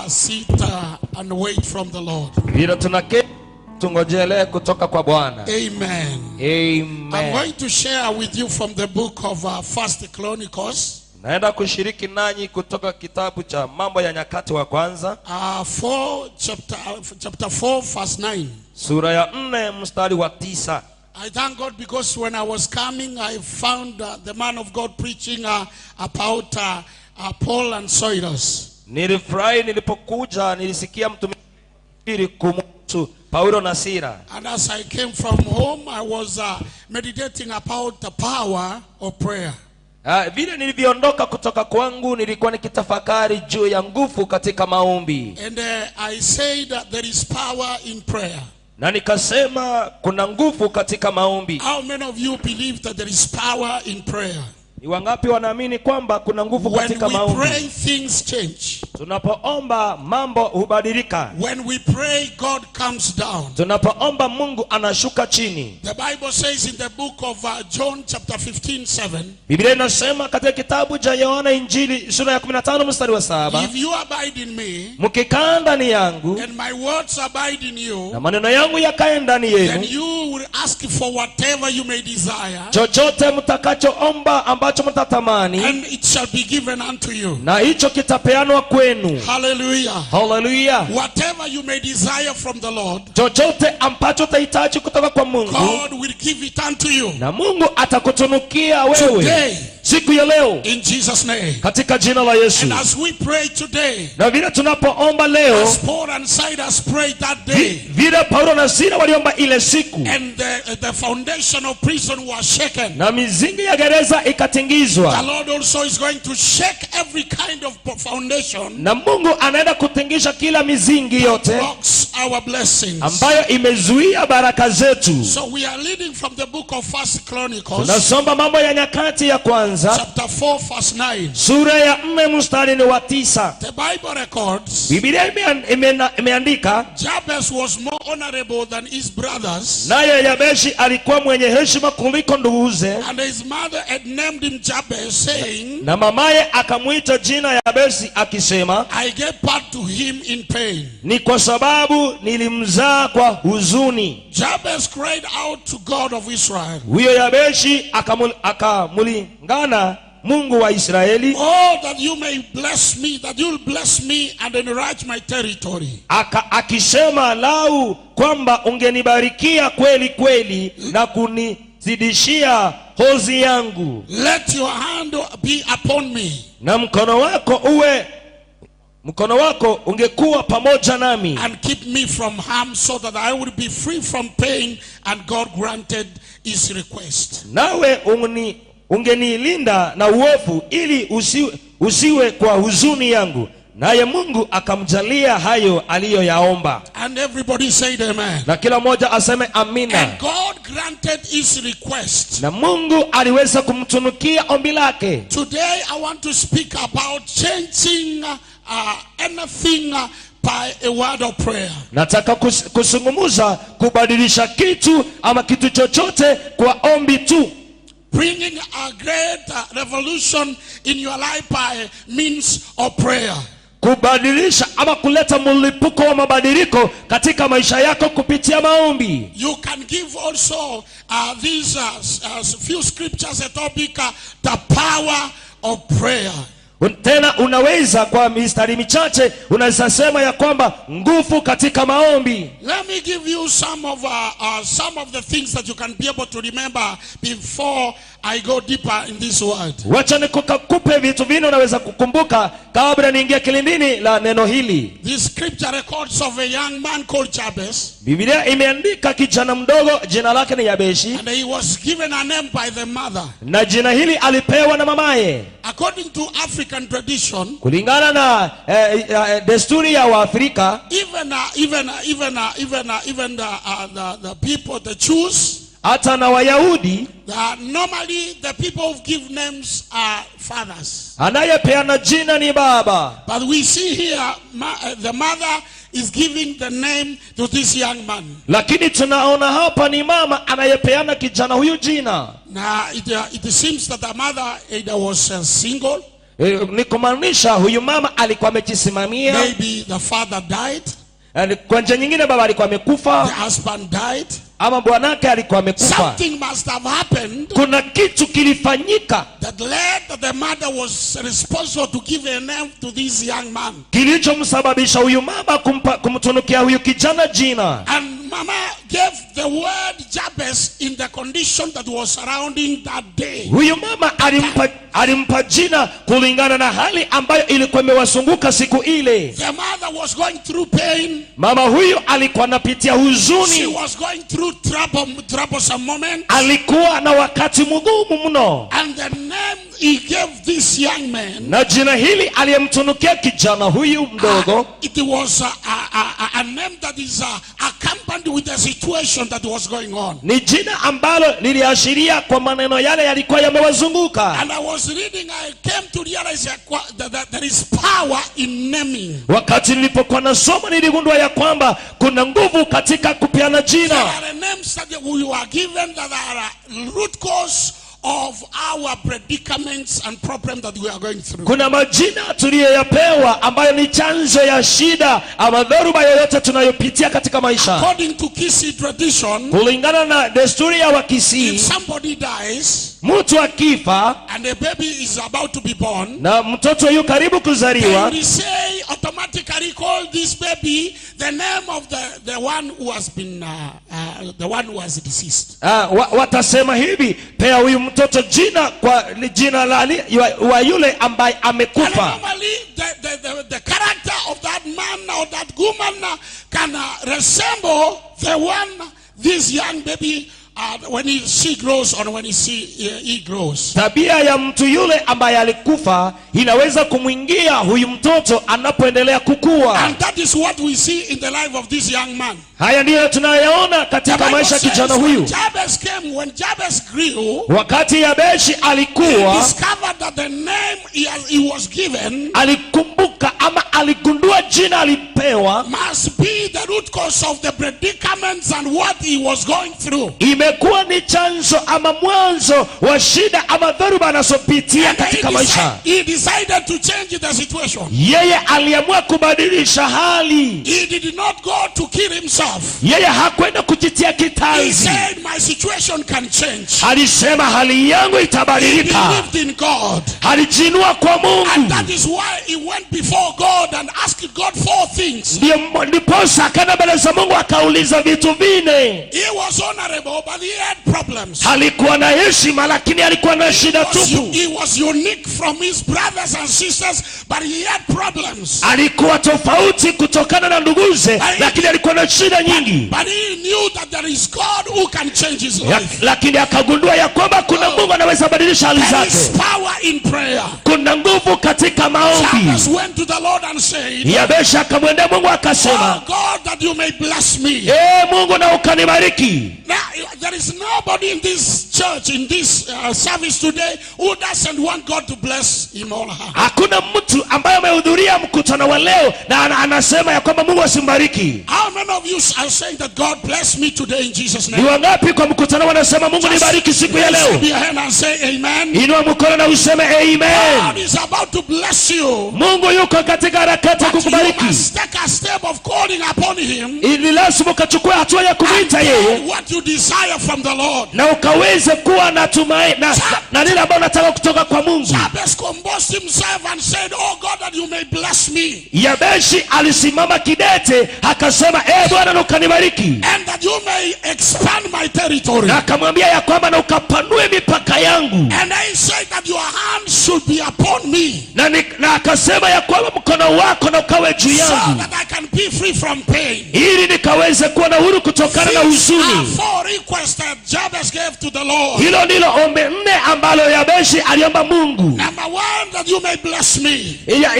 sit and wait from the Lord. Vile tunaketi tungojelee kutoka kwa Bwana. Amen. I'm Amen. going to share with you from the book of First Chronicles, Naenda kushiriki nanyi kutoka kitabu cha Mambo ya Nyakati wa Kwanza 4 chapter 4 verse 9. sura ya 4 mstari wa 9. I thank God because when I was coming, I found the man of God preaching about Paul and Silas. Nilifurahi nilipokuja, nilisikia mtumishi kumhusu Paulo na Sila. And as I came from home, I was meditating about the power of prayer. Vile nilivyoondoka kutoka kwangu nilikuwa nikitafakari juu ya nguvu katika maombi, And I say that there is power in prayer. Na nikasema kuna nguvu katika maombi. How many of you believe that there is power in prayer? Ni wangapi wanaamini kwamba kuna nguvu When katika we maombi? pray, things change. Tunapoomba mambo hubadilika. When we pray, God comes down. Tunapoomba Mungu anashuka chini. The Bible says in the book of John chapter 15, 7, Biblia inasema katika kitabu cha Yohana Injili sura ya 15 mstari wa 7, "If you abide in me, mkikaa ndani yangu and my words abide in you, na maneno yangu yakae ndani then yenu, you will ask for whatever you may desire, chochote mtakachoomba ambacho mtatamani, and it shall be given unto you." na hicho kitapeanwa kwenu. Hallelujah. Haleluya! Whatever you may desire from the Lord, Chochote ambacho utahitaji kutoka kwa Mungu, God will give it unto you na Mungu atakutunukia wewe today siku ya leo, in Jesus' name. katika jina la Yesu. And as we pray today, Na vile tunapoomba leo, as Paul and Silas prayed that day, vile Paulo na Sila waliomba ile siku, and the foundation of prison was shaken, na mizingi ya gereza the ikatingizwa, Lord also is going to shake every kind of foundation na Mungu anaenda kutingisha kila mizingi yote blocks our blessings. ambayo imezuia baraka zetu. So we are reading from the book of First Chronicles, Tunasoma Mambo ya Nyakati ya Kwanza chapter 4, verse 9. sura ya 4 mstari ni wa 9. The Bible records Biblia imeandika, Jabez was more honorable than his brothers, naye Yabeshi alikuwa mwenye heshima kuliko nduguze, and his mother had named him Jabez, saying, na mamaye akamwita jina Yabesi akisema, "I gave birth to him in pain." ni kwa sababu nilimzaa kwa huzuni. Jabez cried out to God of Israel, Huyo Yabeshi akamulingana Mungu wa Israeli, "Oh, that you may bless me, that you'll bless me and enlarge my territory." akisema, lau kwamba ungenibarikia kweli kweli na kunizidishia hozi yangu, "Let your hand be upon me na mkono wako ungekuwa pamoja nami, and keep me from harm, so that I would be free from pain." And God granted his request. Nawe ungenilinda na uovu, ili usiwe kwa huzuni yangu. Naye Mungu akamjalia hayo aliyoyaomba. And everybody said amen. Na kila mmoja aseme amina. And God granted his request. Na Mungu aliweza kumtunukia ombi lake. Today I want to speak about changing anything by a word of prayer. Nataka kuzungumza kubadilisha kitu ama kitu chochote kwa ombi tu. Bringing a great revolution in your life by means of prayer. Kubadilisha ama kuleta mlipuko wa mabadiliko katika maisha yako kupitia maombi. You can give also these few scriptures a topic, the power of prayer. Tena unaweza kwa mistari michache unaweza sema ya kwamba nguvu katika maombi. Let me give you some of the things that you can be able to remember before I go deeper in this word. Wacha nikupe vitu vinne unaweza kukumbuka kabla niingia kilindini la neno hili. This scripture records of a young man called Jabez, Biblia imeandika kijana mdogo, jina lake ni Yabeshi, and he was given a name by the mother. Na jina hili alipewa na mamaye. According to African tradition, Kulingana na desturi ya Waafrika, even the people, the Jews, hata na Wayahudi, normally the people who give names are fathers. Anayepeana jina ni baba. But we see here the mother is giving the name to this young man. Lakini tunaona hapa ni mama anayepeana kijana huyu jina. Now, it seems that the mother either was single, Ni kumaanisha huyu mama alikuwa amejisimamia. Maybe the father died, Kwa njia nyingine baba alikuwa amekufa, the husband died. Ama bwanake alikuwa amekufa. Something must have happened Kuna kitu kilifanyika that led that the mother was responsible to give a name to this young man. Kilichomsababisha huyu mama kumtunukia huyu kijana jina. And mama gave the word Jabez in the condition that was surrounding that day. Huyu mama alimpa jina kulingana na hali ambayo ilikuwa imewazunguka siku ile. The mother was going through pain. Mama huyu alikuwa anapitia She huzuni, was going through troublesome moments. Alikuwa na wakati mgumu mno, And the name he gave this young man, na jina hili aliyemtunukia kijana huyu mdogo, it was a name that is accompanied with the situation that was going on. Ni jina ambalo liliashiria kwa maneno yale yalikuwa yamewazunguka. And I was reading, I came to realize that there is power in naming. Wakati nilipokuwa nasoma niligundua ya kwamba kuna nguvu katika kupeana There jina. are names that we were given that are a root cause of our predicaments and problems that we are going through. Kuna majina tuliyoyapewa ambayo ni chanzo ya shida ama dhoruba yoyote tunayopitia katika maisha. According to Kisii tradition, Kulingana na desturi ya Wakisii, if somebody dies mtu akifa and a baby is about to be born, na mtoto yu karibu they kuzaliwa, will say, automatically call this baby the name of the one who has deceased. Watasema hivi, pea huyu mtoto jina kwa jina la wa yule ambaye And amekufa. normally the character of that man or that woman can resemble the one this young baby when she grows or when he grows. Tabia ya mtu yule ambaye alikufa inaweza kumwingia huyu mtoto anapoendelea kukua. And that is what we see in the life of this young man. Haya ndiyo tunayoyaona The katika Bible maisha ya says kijana when huyu. Jabez came, when Jabez grew, Wakati Yabeshi he alikuwa, discovered that the name he was given alikumbuka ama aligundua jina alipewa must be the root cause of the predicaments and what he was going through. Imekuwa ni chanzo ama mwanzo wa shida ama dhoruba anazopitia And he, katika maisha. he decided to change the situation. Yeye aliamua kubadilisha hali. He did not go to kill himself. Yeye hakwenda kujitia He kitanzi. said, "My situation can change." Alisema hali yangu He itabadilika. believed in God. Alijiinua kwa And Mungu. that is why he went before God and asked God four things. Ndiposa akaenda mbele za Mungu akauliza vitu vine. He was honorable, but he had problems. Alikuwa na heshima lakini alikuwa na shida tupu. He was unique from his brothers and sisters, but he had problems. Alikuwa tofauti kutokana na nduguze, lakini alikuwa na shida nyingi. But he knew that there is God who can change his life. Lakini akagundua ya kwamba kuna Mungu anaweza badilisha hali There is zake. power in prayer. Kuna nguvu katika maombi. Jabez went to the Lord and said, Yabeshi akamwendea Mungu akasema, "Oh God, that you may bless me." Ee Mungu, na ukanibariki. Now, there is nobody in this church church, in this service today, who doesn't want God to bless him or her. Hakuna mtu ambaye amehudhuria mkutano wa leo na anasema ya kwamba Mungu asimbariki. How many of you are saying that God bless me today in Jesus' Ni name? wangapi kwa mkutano wanasema, "Mungu nibariki siku ya Raise leo"? up your hand and say amen. Inua mkono na useme amen. God is about to bless you. Mungu yuko katika harakati ya But you kukubariki. must take a step of calling upon him Ili lazima ukachukua hatua ya kumwita yeye and what you desire from the Lord. na ukaweze kuwa na tumaini na lile ambalo unataka kutoka kwa Mungu. Jabez composed himself and said, "Oh God, that you may bless me Yabeshi alisimama kidete akasema, "E Bwana, na ukanibariki," and that you may expand my territory." na akamwambia ya kwamba na ukapanue mipaka yangu. And I said that your hand should be upon me Na akasema ya kwamba mkono wako na ukawe juu so yangu that I can be free from pain. ili nikaweze kuwa na huru kutokana na These are huzuni. four requests that Jabez gave to the Lord. Hilo ndilo ombi nne ambalo Yabeshi aliomba Mungu. Number one, that you may bless me.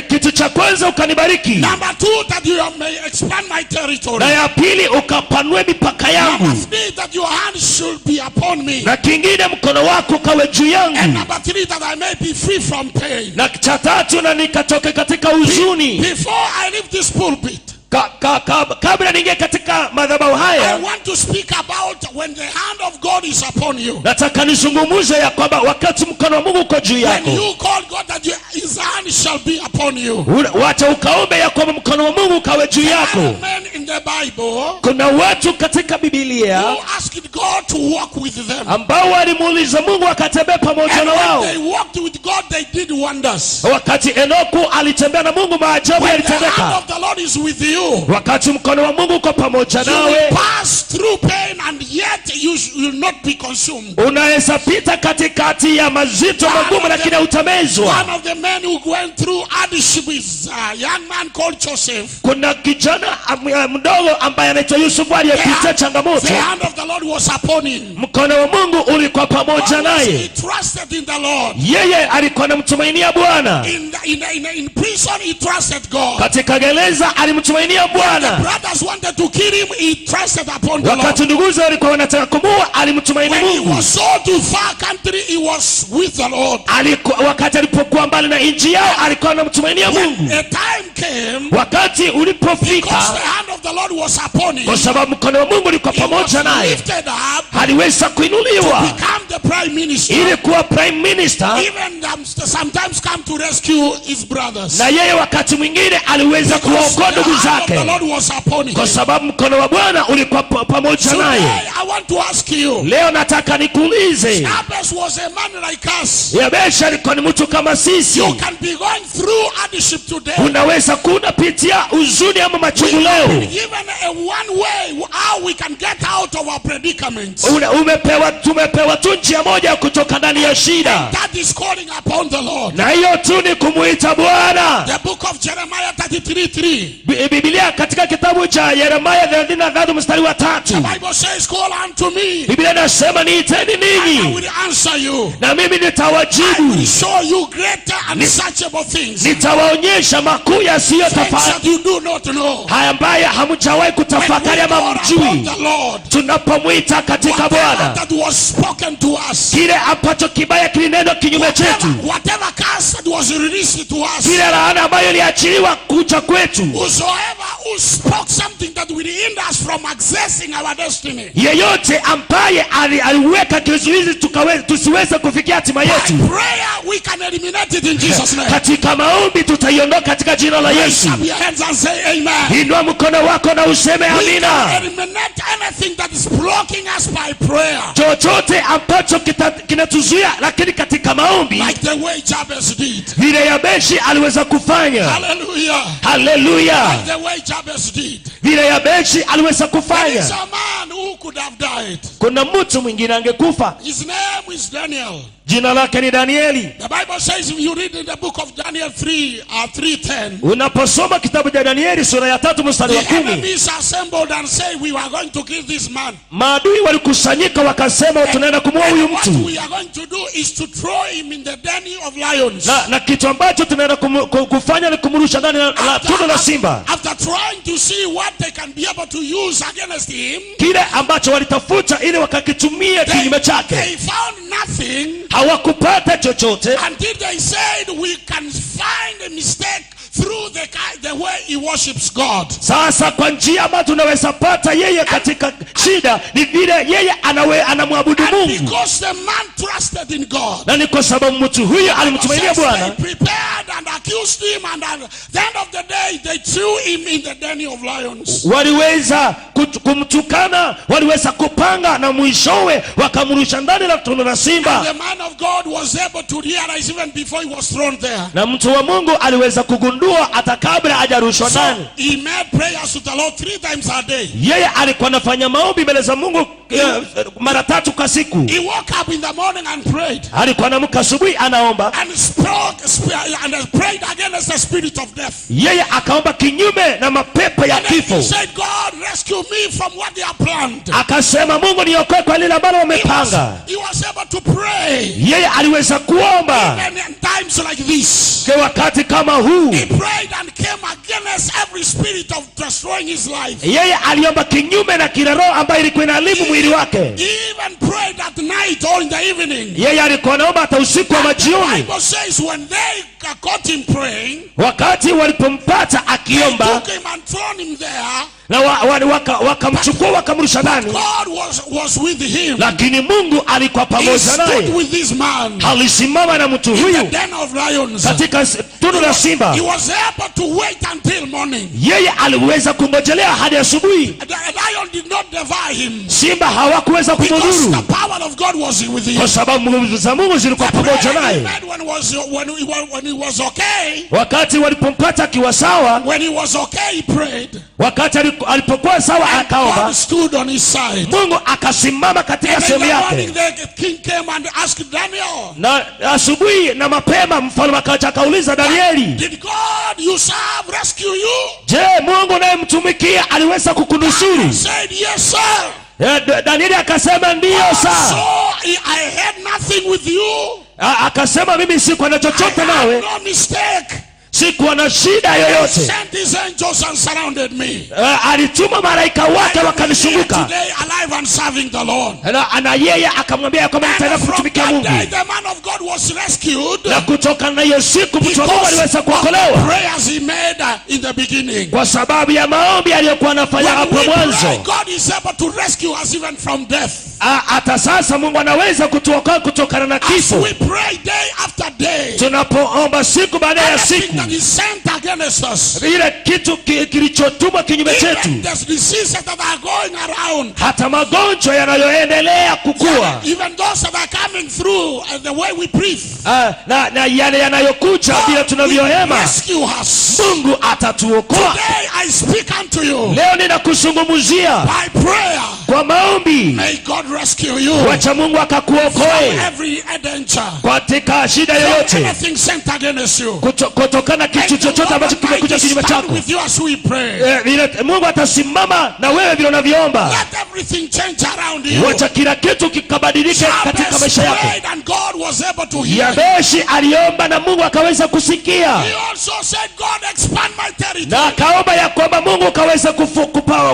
Kitu cha kwanza, ukanibariki. Number two, that you may expand my territory. Na ya pili, ukapanue mipaka yangu. Number three, that your hand should be upon me. Na kingine, mkono wako ukawe juu And yangu. number three, that I may be free from pain. Na cha tatu, na nikatoke katika huzuni. Before I leave this pulpit, Kabla niingie katika madhabahu I haya, want to speak about when the hand of God is upon you. Nataka nizungumuze ya kwamba wakati mkono wa Mungu uko juu When yako, you call God that his hand shall be upon you. Wacha ukaombe ya kwamba mkono wa Mungu ukawe juu There are yako. men in the Bible Kuna watu katika Bibilia who asked God to walk with them. Ambao walimuuliza Mungu akatembea pamoja And na wao. when they walked with God, they did wonders. Wakati Enoku alitembea na Mungu, maajabu When the hand yalitendeka. of the Lord is with you, Wakati mkono wa Mungu uko pamoja you nawe, will pass through pain and yet you will not be consumed. Unaweza pita katikati ya mazito magumu, lakini hautamezwa. One of the men who went through hardship is a young man called Joseph. Kuna kijana mdogo ambaye anaitwa Yusufu aliyepitia changamoto. The hand of the Lord was upon him. Mkono wa Mungu ulikuwa pamoja Always he naye. trusted in the Lord. Yeye alikuwa anamtumainia Bwana. In prison, he trusted God. Katika gereza alimtumainia The Bwana. brothers wanted to kill him, he trusted upon the Lord. Wakati nduguze walikuwa wanataka kumuua, alimtumaini When he Mungu. was sold to far country, he was with the Lord. Wakati alipokuwa mbali na nchi yao, alikuwa anamtumainia Mungu. A time came Wakati ulipofika, because the hand of the Lord was upon him. Kwa sababu mkono wa Mungu ulikuwa He was pamoja naye, lifted up aliweza kuinuliwa become the prime minister. Ili kuwa prime minister. Even sometimes come to rescue his brothers. Na yeye wakati mwingine aliweza Because kuwaokoa the ndugu hand of the zake, Lord was upon him. Kwa sababu mkono wa Bwana ulikuwa pamoja naye. Today, I want to ask you. Leo nataka nikuulize. Jabez was a man like us. Yabeshi alikuwa ni mtu kama sisi. You can be going through hardship today. Unaweza kuwa unapitia huzuni ama machungu We have leo. been given a one way how we can get out of our predicaments. Tumepewa tu njia moja ya kutoka ndani ya shida, That is calling upon the Lord. Na hiyo tu ni kumuita Bwana. The book of Jeremiah 33:3. Biblia katika kitabu cha Yeremia 33 mstari wa 3. The Bible says, "Call unto me, Biblia inasema, "Niiteni and I ninyi will answer you. na mimi I will nitawajibu, show you greater and unsearchable things." Nitawaonyesha makuu yasiyo Things that you do not know. Haya ambaye hamjawahi When we kutafakari ama call upon mjui. the Lord, Tunapomwita katika whatever Bwana, that was spoken to us, kile ambacho kibaya kilinenwa kinyume chetu, whatever curse that was released to us, kile laana ambayo iliachiliwa kuja kwetu, whosoever who spoke something that will hinder us from accessing our destiny, yeyote ambaye aliweka kizuizi tusiweze kufikia hatima by yetu, prayer we can eliminate it in Jesus' name. Katika maombi tutaiondoa katika jina la Raise Yesu. up your hands and say amen. Inua mkono wako na useme We can amina. eliminate anything that is blocking us by prayer. Chochote ambacho kinatuzuia, lakini katika maombi, Like the way Jabez did. Vile Yabeshi aliweza kufanya. Hallelujah. Haleluya. Like the way Jabez did. Vile Yabeshi aliweza There is kufanya. A man who could have died. Kuna mtu mwingine angekufa. His name is Daniel. Jina lake ni Danieli. The Bible says, if you read in the book of Daniel 3, 3:10, Unaposoma kitabu cha Danieli sura ya 3 mstari wa the 10, enemies assembled and say, "We were going to kill this man." Maadui walikusanyika. Walikusanyika wakasema, tunaenda kumua huyu And what mtu, we are going to do is to throw him in the den of lions. na kitu ambacho tunaenda kufanya ni kumrusha ndani la tundu la simba. After trying to see what they can be able to use against him, Kile ambacho walitafuta ili wakakitumia kinyume chake, they found nothing hawakupata chochote until they said, "We can find a mistake through the way he worships God." Sasa kwa njia ambayo tunaweza pata yeye katika shida ni vile yeye anamwabudu And Mungu, because the man trusted in God, na ni kwa sababu mtu huyu alimtumainia says they Bwana. prepared and accused him, and at the end of the day, they threw him in the den of lions. Waliweza kumtukana, waliweza kupanga, na mwishowe wakamrusha ndani la tundu la And simba. the man of God was able to realize even before he was thrown there. Na mtu wa Mungu aliweza kugundua hata kabla hajarushwa So ndani. he made prayers to the Lord three times a day. Yeye alikuwa anafanya maombi mbele za Mungu mara tatu kwa siku. He woke up in the morning and prayed. Alikuwa anaamka asubuhi anaomba. And spoke and prayed against the spirit of death. Yeye akaomba kinyume na mapepo ya And then he kifo. said, "God, rescue me from what they have planned." Akasema, "Mungu, niokoe kwa lile ambalo wamepanga." He was able to pray. Yeye aliweza kuomba Even in times like this. kwa wakati kama huu. He prayed and came against every spirit of destroying his life. Yeye aliomba kinyume na kila roho ambayo ilikuwa inaharibu mwili wake. He even prayed at night or in the evening. Yeye alikuwa anaomba hata usiku wa The majioni. Bible says when they caught him praying, Wakati walipompata they akiomba took him and thrown him there. na wakamchukua wakamrusha ndani, God was with him. lakini Mungu alikuwa He pamoja stood naye. with this man Alisimama na mtu in the huyu den of lions. katika tundu la simba. He was able to wait until morning. Yeye aliweza kungojelea hadi asubuhi. The lion did not devour him Simba hawakuweza because kumdhuru the power of God was with him. kwa sababu nguvu za Mungu zilikuwa The pamoja prayer he naye. made when he was okay, Wakati walipompata akiwa sawa, when he was okay, he prayed. wakati alipokuwa sawa akaomba, God stood on his side. Mungu akasimama katika And in sehemu the yake. morning, the king came and asked Daniel, Na asubuhi na mapema mfalme akaja akauliza Danieli, "Did God you serve rescue you?" je, Mungu unayemtumikia aliweza kukunusuru? He said, "Yes, sir." Danieli akasema, ndiyo So saa. I had nothing with you. Akasema, mimi sikuwa na I chochote had nawe, no mistake. sikuwa na shida He yoyote. sent his angels and surrounded me. Alituma malaika wake I am here wakanizunguka. today alive and serving the Lord. Na yeye akamwambia ya kwamba nitaenda And from kumtumikia that Mungu. day, the man of God was rescued Na kutoka na hiyo siku mtu wa Mungu because aliweza of the kuokolewa prayers he made in the beginning. kwa sababu ya maombi aliyokuwa anafanya When hapo we pray, mwanzo. God is able to rescue us even from death. Hata sasa Mungu anaweza kutuokoa kutokana na As kifo. we pray day after day, Tunapoomba siku baada ya anything siku, that is sent against us, ile kitu kilichotumwa kinyume chetu, even the diseases that are going around, hata magonjwa yanayoendelea kukua, even those that are coming through the way we breathe, na yale yanayokuja vile God will tunavyohema, rescue us. Mungu atatuokoa. Today I speak unto you Leo ninakuzungumzia by prayer. kwa maombi. May God rescue you Wacha Mungu from akakuokoe every danger, katika shida from yoyote, anything sent against you. kutokana kitu And the chochote Lord ambacho kimekuja Almighty kinyume stand chako. with you as we pray. Vile Mungu atasimama na wewe vile unavyoomba. Let everything change around you. Wacha kila kitu kikabadilike katika Jabez maisha yako. prayed and God was able to hear. Yabeshi aliomba na Mungu akaweza kusikia, He also said, "God, expand my territory." na akaomba ya kwamba Mungu ukaweza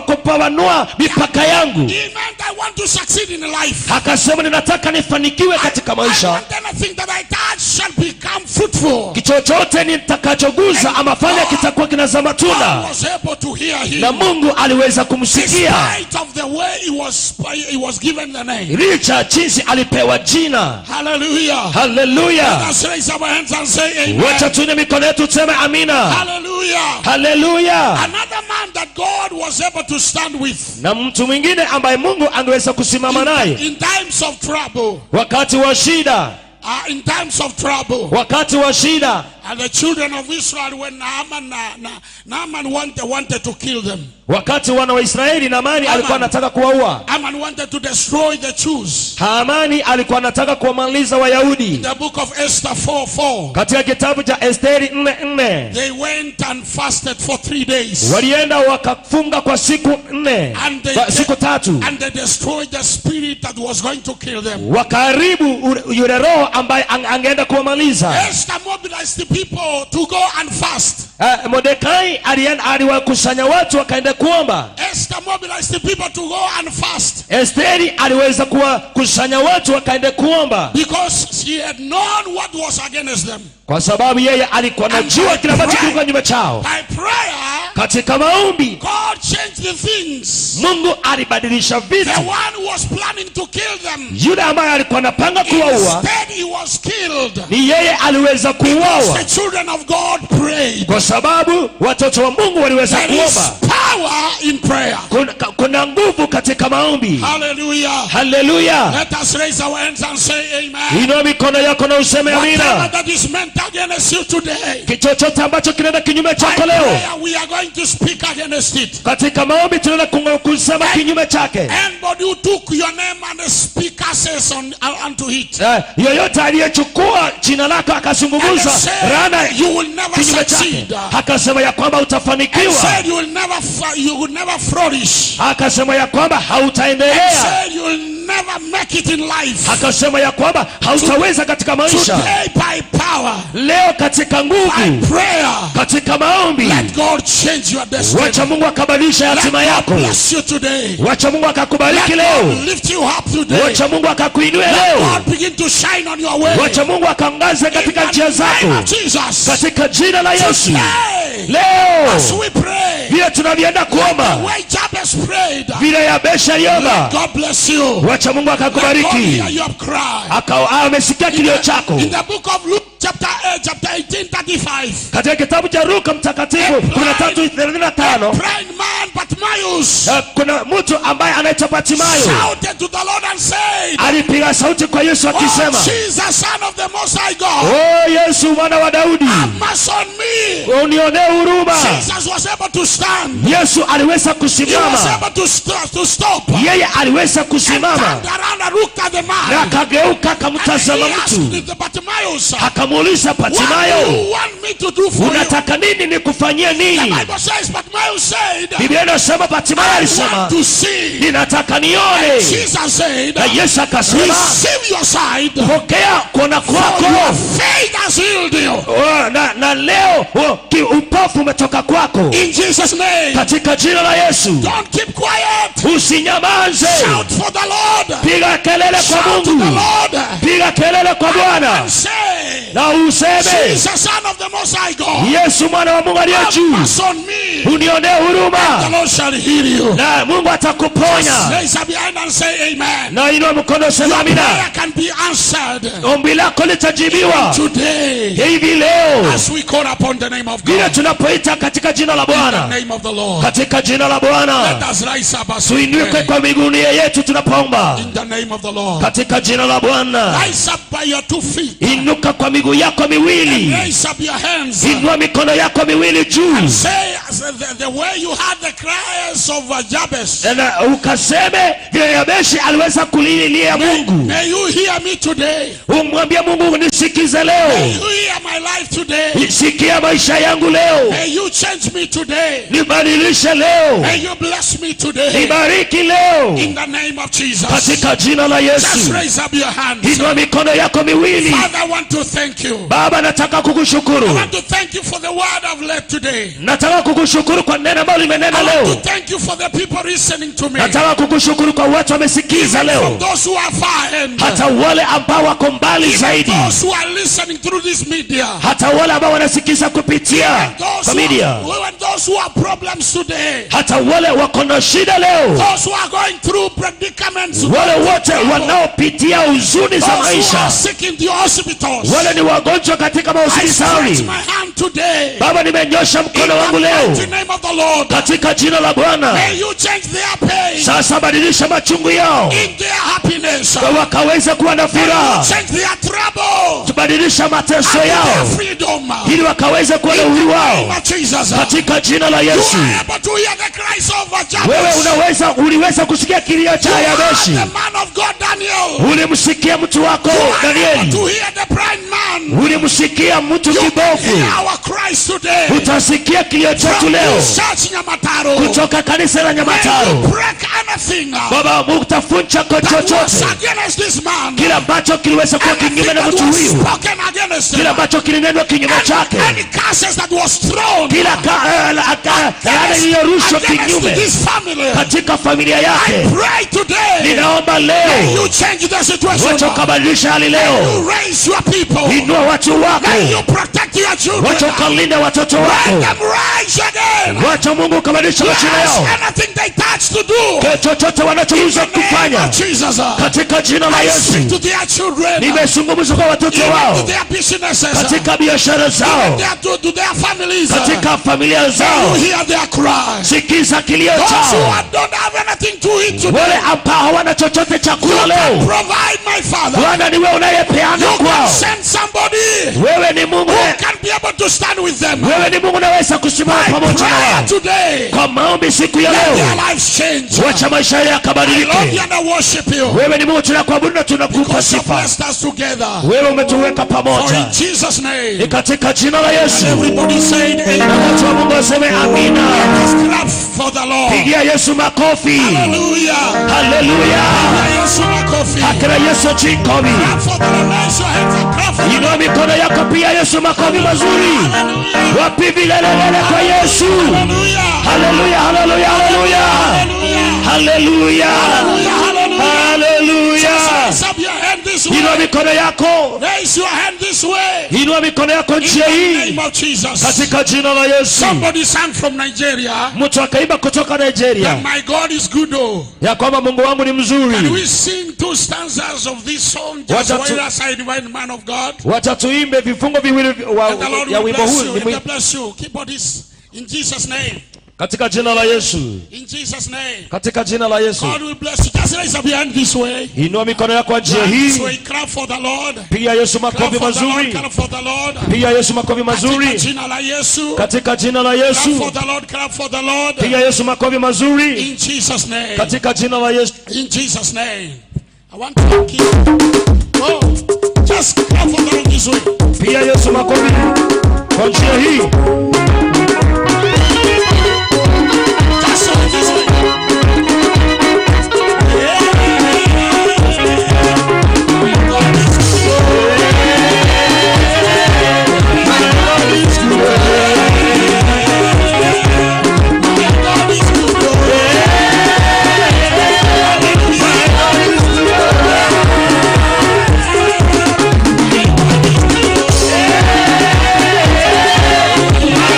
kupawanua mipaka yangu. He meant, "I want to succeed in life. Akasema, ninataka nifanikiwe katika I maisha, want anything that I touch shall become fruitful." chochote nitakachoguza ama fanya kitakuwa kinazaa God matunda. was able to hear him. Na Mungu aliweza kumsikia Despite of the way he was given the name. licha jinsi alipewa jina. Hallelujah. Haleluya! Let us raise our hands and say amen. Wacha tuine mikono yetu tuseme amina. Hallelujah. Haleluya! Another man that God was able to stand with Na mtu mwingine ambaye Mungu angeweza kusimama naye in times of trouble. wakati wa shida, In times of trouble. wakati wa shida, And the children of Israel, when Naaman wanted to kill them, Wakati wana wa Israeli, Naamani alikuwa anataka kuwaua. Haman wanted to destroy the Jews. Hamani alikuwa anataka kuwamaliza Wayahudi. The book of Esther 4:4. Katika kitabu cha Esteri 4:4, They went and fasted for 3 days. Walienda wakafunga kwa siku 4, kwa siku 3, And they destroyed the spirit that was going to kill them. Wakaharibu yule roho ambaye angeenda kuwamaliza. Esther mobilized the people to go and fast. Mordekai aliwakusanya watu wakaenda kuomba. Esther mobilized the people to go and fast Esteri aliweza kuwakusanya watu wakaenda kuomba because she had known what was against them. Kwa sababu yeye alikuwa anajua kile ambacho kilikuwa kinyume chao. By prayer, Katika maombi, God changed the things. Mungu alibadilisha The vitu. one who was planning to kill them, Yule ambaye alikuwa anapanga kuwaua, instead he was killed. ni yeye aliweza kuuawa, The children of God prayed. kwa sababu watoto wa Mungu waliweza There is kuomba. power in prayer. Kuna nguvu katika maombi. Hallelujah. Haleluya! Let us raise our hands and say amen. Inua mikono yako na useme Whatever amina. that is meant against you today, Chochote ambacho kinaenda kinyume by chako leo, prayer we are going to speak against it. Katika maombi tunaenda kusema kinyume chake. Anybody who took your name and speak curses unto it, Yoyote aliyechukua jina lako and akazungumza said laana you will never kinyume chake, succeed, akasema ya kwamba and utafanikiwa, said you will never flourish, akasema ya kwamba and hautaendelea, said you will never make it in life. Akasema ya kwamba hautaweza katika maisha. Today, by power, Leo katika by nguvu, prayer, katika maombi, let God change your destiny. Wacha Mungu akabadilisha Let hatima God yako. bless you today. Wacha Mungu akakubariki Let leo. God lift you up today. Wacha Mungu akakuinue Let leo. God begin to shine on your way. Wacha Mungu akaangaze In katika the njia zako, name of Jesus. katika jina la Yesu. Today, Leo as we pray, vile tunavyoenda the kuomba, way Jabez prayed, vile Yabeshi aliomba, God bless you. Wacha Mungu Let God akakubariki. hear your cry. Amesikia kilio chako. In the book of Luke, chapter 8, chapter 18, 35. Katika kitabu cha Luka mtakatifu 13:35, Blind man Bartimaeus kuna mtu ambaye anaitwa Bartimayo shouted to the Lord and said, alipiga sauti kwa Yesu "Oh, akisema, Jesus, Son of the Most High God, "Oh Yesu mwana wa Daudi, have mercy on me." unionee huruma." Jesus was able to stand. Yesu aliweza He was kusimama, able to stop. Yeye aliweza And kusimama turned around and looked at the man. Na akageuka And akamtazama he asked mtu, the Bartimaeus, akamuuliza "What do Bartimayo, you want me to do for you?" unataka nini nikufanyie The nini? Bible says, Bartimaeus said, Biblia inasema Bartimayo "I alisema, want to see." Ninataka nione. Jesus said, Na Yesu akasema, "Receive your sight, pokea kuona for your kwako. faith has healed you." Oh, na leo upofu umetoka kwako. In Jesus' name. Katika jina la Yesu. Don't keep quiet. Usinyamaze. Shout for the Lord. Piga kelele kwa Shout to the Mungu. Lord. Piga kelele kwa Bwana And say, na useme, "Jesus, Son of the Most High God, Yesu mwana wa Mungu aliye have juu, mercy on me." Unionee The huruma, Lord shall heal you. na Mungu atakuponya. Raise up your hand and say amen. Na inua mkono sema Your amina. prayer can be answered Ombi lako litajibiwa today hivi leo, as we call upon the name of vile God. tunapoita katika jina la In the Bwana, name of the Lord. Katika jina la Let Bwana. us rise up as we Tuinuke pray. kwa miguu yetu tunapoomba, In the name of the Lord. Katika jina la Bwana. Rise up by your two feet. Inuka kwa miguu yako miwili, Raise up your hands. Inua mikono yako miwili juu, Say the way you had the cries of Jabez. Na ukaseme vile Yabeshi aliweza kulilia Mungu. May you hear me today. Umwambie Mungu, nisikize leo, May you hear my life today. Sikia maisha yangu leo, May you change me today. Nibadilishe leo, May you bless me today. Nibariki leo, In the name of Jesus. Katika jina la Just Yesu. raise up your hands. Inua mikono yako miwili. Father, I want to thank you. Baba, nataka I kukushukuru, want to thank you for the word I've led today. Nataka kukushukuru kwa neno ambalo limenena I want leo. to thank you for the people listening to me. Nataka kukushukuru kwa watu wamesikiza From leo, those who are far end. Hata wale ambao wako mbali zaidi, Those who are listening through this media. Hata wale ambao wanasikiza kupitia Those kwa who media, are, even those who have problems today. Hata wale wako na shida leo, Those who are going through predicaments. Wale wote Wote wanaopitia huzuni za Those who are maisha, sick in the hospitals. wale ni wagonjwa katika I stretch mahospitali. my hand today. Baba, nimenyosha In mkono wangu the leo mighty name of the Lord. katika jina la Bwana. May you change their pain Sasa badilisha machungu yao in their happiness. na wakaweze kuwa na furaha. Change their trouble Tubadilisha mateso and their yao freedom. ili wakaweze kuwa na In uhuru the name wao of Jesus. katika jina la You Yesu. are able to hear the cries of Wewe Jabez. unaweza, uliweza kusikia kilio cha You are Yabeshi, the man of God, Daniel. ulimsikia mtu wako You are able Danieli, to hear the blind man. ulimsikia mtu You can kibofu. hear our cries today. Utasikia kilio chetu From leo this church, Nyamataro. kutoka kanisa la May you Nyamataro. break anything Baba, utafunja kwa that was chochote against this man. kile ambacho kiliweza kuwa Anything kinyume na that mtu was huyu, spoken against him. kile ambacho kilinenwa kinyume chake, Any curses that was thrown kila laana iliyorushwa against kinyume this family. katika familia I yake. pray today. Ninaomba You leo change the situation. wacha ukabadilisha hali leo, You raise your people. inua watu wako, May you protect your children. wacha ukalinda watoto Let wako, them rise again. wacha Mungu ukabadilisha majina Yes, yao, anything they touch to do. Kwa chochote wanachoweza In the name kufanya of Jesus. katika jina la I speak Yesu. to their children. Nimezungumza kwa watoto Even to wao their businesses. katika biashara zao, To their families. katika familia zao, You hear their cries. sikiza kilio Those who chao. don't have anything to eat today. Wale ambao hawana chochote cha You kula can leo, provide, my Father. Bwana ni wewe unayepeana You can kwao. send somebody Wewe ni Mungu, who can be able to stand with them. wewe ni Mungu unaweza kusimama I pamoja na pray wao today. kwa maombi siku ya Let leo, their lives change. wacha maisha yao I love yakabadilike. you and I worship you. Wewe ni Mungu, tunakuabudu na tunakupa Because you sifa. blessed us together. Wewe umetuweka For pamoja, in Jesus' ni name. katika jina la Yesu. And everybody said Na amen. watu wa Mungu waseme amina. Let's clap for the Lord. Pigia Yesu makofi. Hallelujah. Haleluya! Pigia Yesu makofi. Akira Yesu chikobi. Clap for the Lord. Raise your hands and clap for the Inua Lord. mikono yako, pia Yesu makofi mazuri. Hallelujah. Wapi vilelelele kwa Yesu. Hallelujah. Haleluya, haleluya, haleluya. Hallelujah. Haleluya. Hallelujah. Haleluya. Raise up your hand this Inua way. mikono yako. Raise your hand this way. Inua mikono yako In njia the hii name of Jesus. katika jina la Yesu. Somebody sang from Nigeria Mtu akaimba kutoka Nigeria that my God is good. Oh. ya kwamba Mungu wangu ni Can mzuri. we sing two stanzas of this song just Wacha tu- while as I divine man of God? Wacha tuimbe vifungo viwili And the Lord ya will wimbo bless huu you. ni And God bless you. Keep on this in Jesus' name. katika jina la Yesu, In Jesus' name. katika jina la Yesu. God will bless you. Just raise up your hand this way. Inua mikono yako kwa njia This hii, way. Clap for the Lord. piga Yesu Clap makofi for the Lord. mazuri, Clap for the Lord. piga Yesu makofi Katika mazuri, jina la Yesu. katika jina la Clap Yesu, for the Lord. Clap for the Lord. piga Yesu makofi mazuri, In Jesus' name. katika jina la Yesu. In Jesus' name. I want to keep. Oh, just clap for the Lord this way. Piga Yesu makofi kwa njia hii. Just like this way. Yeah. My God is good. My God is good. My God is good. My God is good. My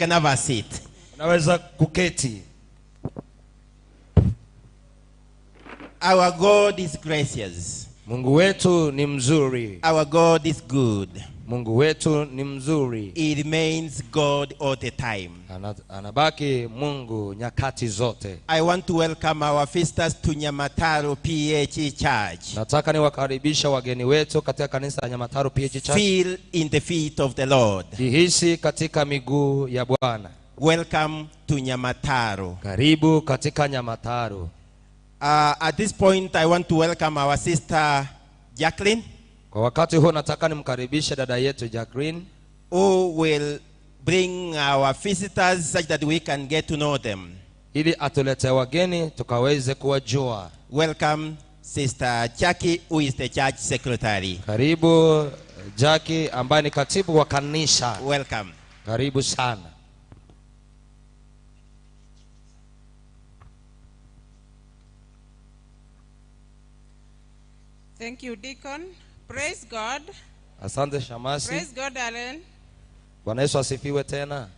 can have a seat. Unaweza kuketi. Our God is gracious. Mungu wetu ni mzuri. Our God is good. Mungu wetu ni mzuri. He remains God all the time. Anabaki Mungu nyakati zote. I want to welcome our visitors to Nyamataro PH Church. Nataka niwakaribisha wageni wetu katika kanisa la Nyamataro PH Church. Feel in the feet of the Lord. Jihisi katika miguu ya Bwana. Welcome to Nyamataro. Karibu katika Nyamataro. At this point, I want to welcome our sister Jacqueline, Kwa wakati huu nataka nimkaribishe dada yetu Jacqueline, who will bring our visitors such that we can get to know them. Ili atulete wageni tukaweze kuwajua. Welcome Sister Jackie, who is the church secretary. Karibu Jackie ambaye ni katibu wa kanisa. Welcome. Karibu sana. Thank you, Deacon. Praise God. Asante Shamasi. Praise God, Alan. Bwana Yesu asifiwe tena.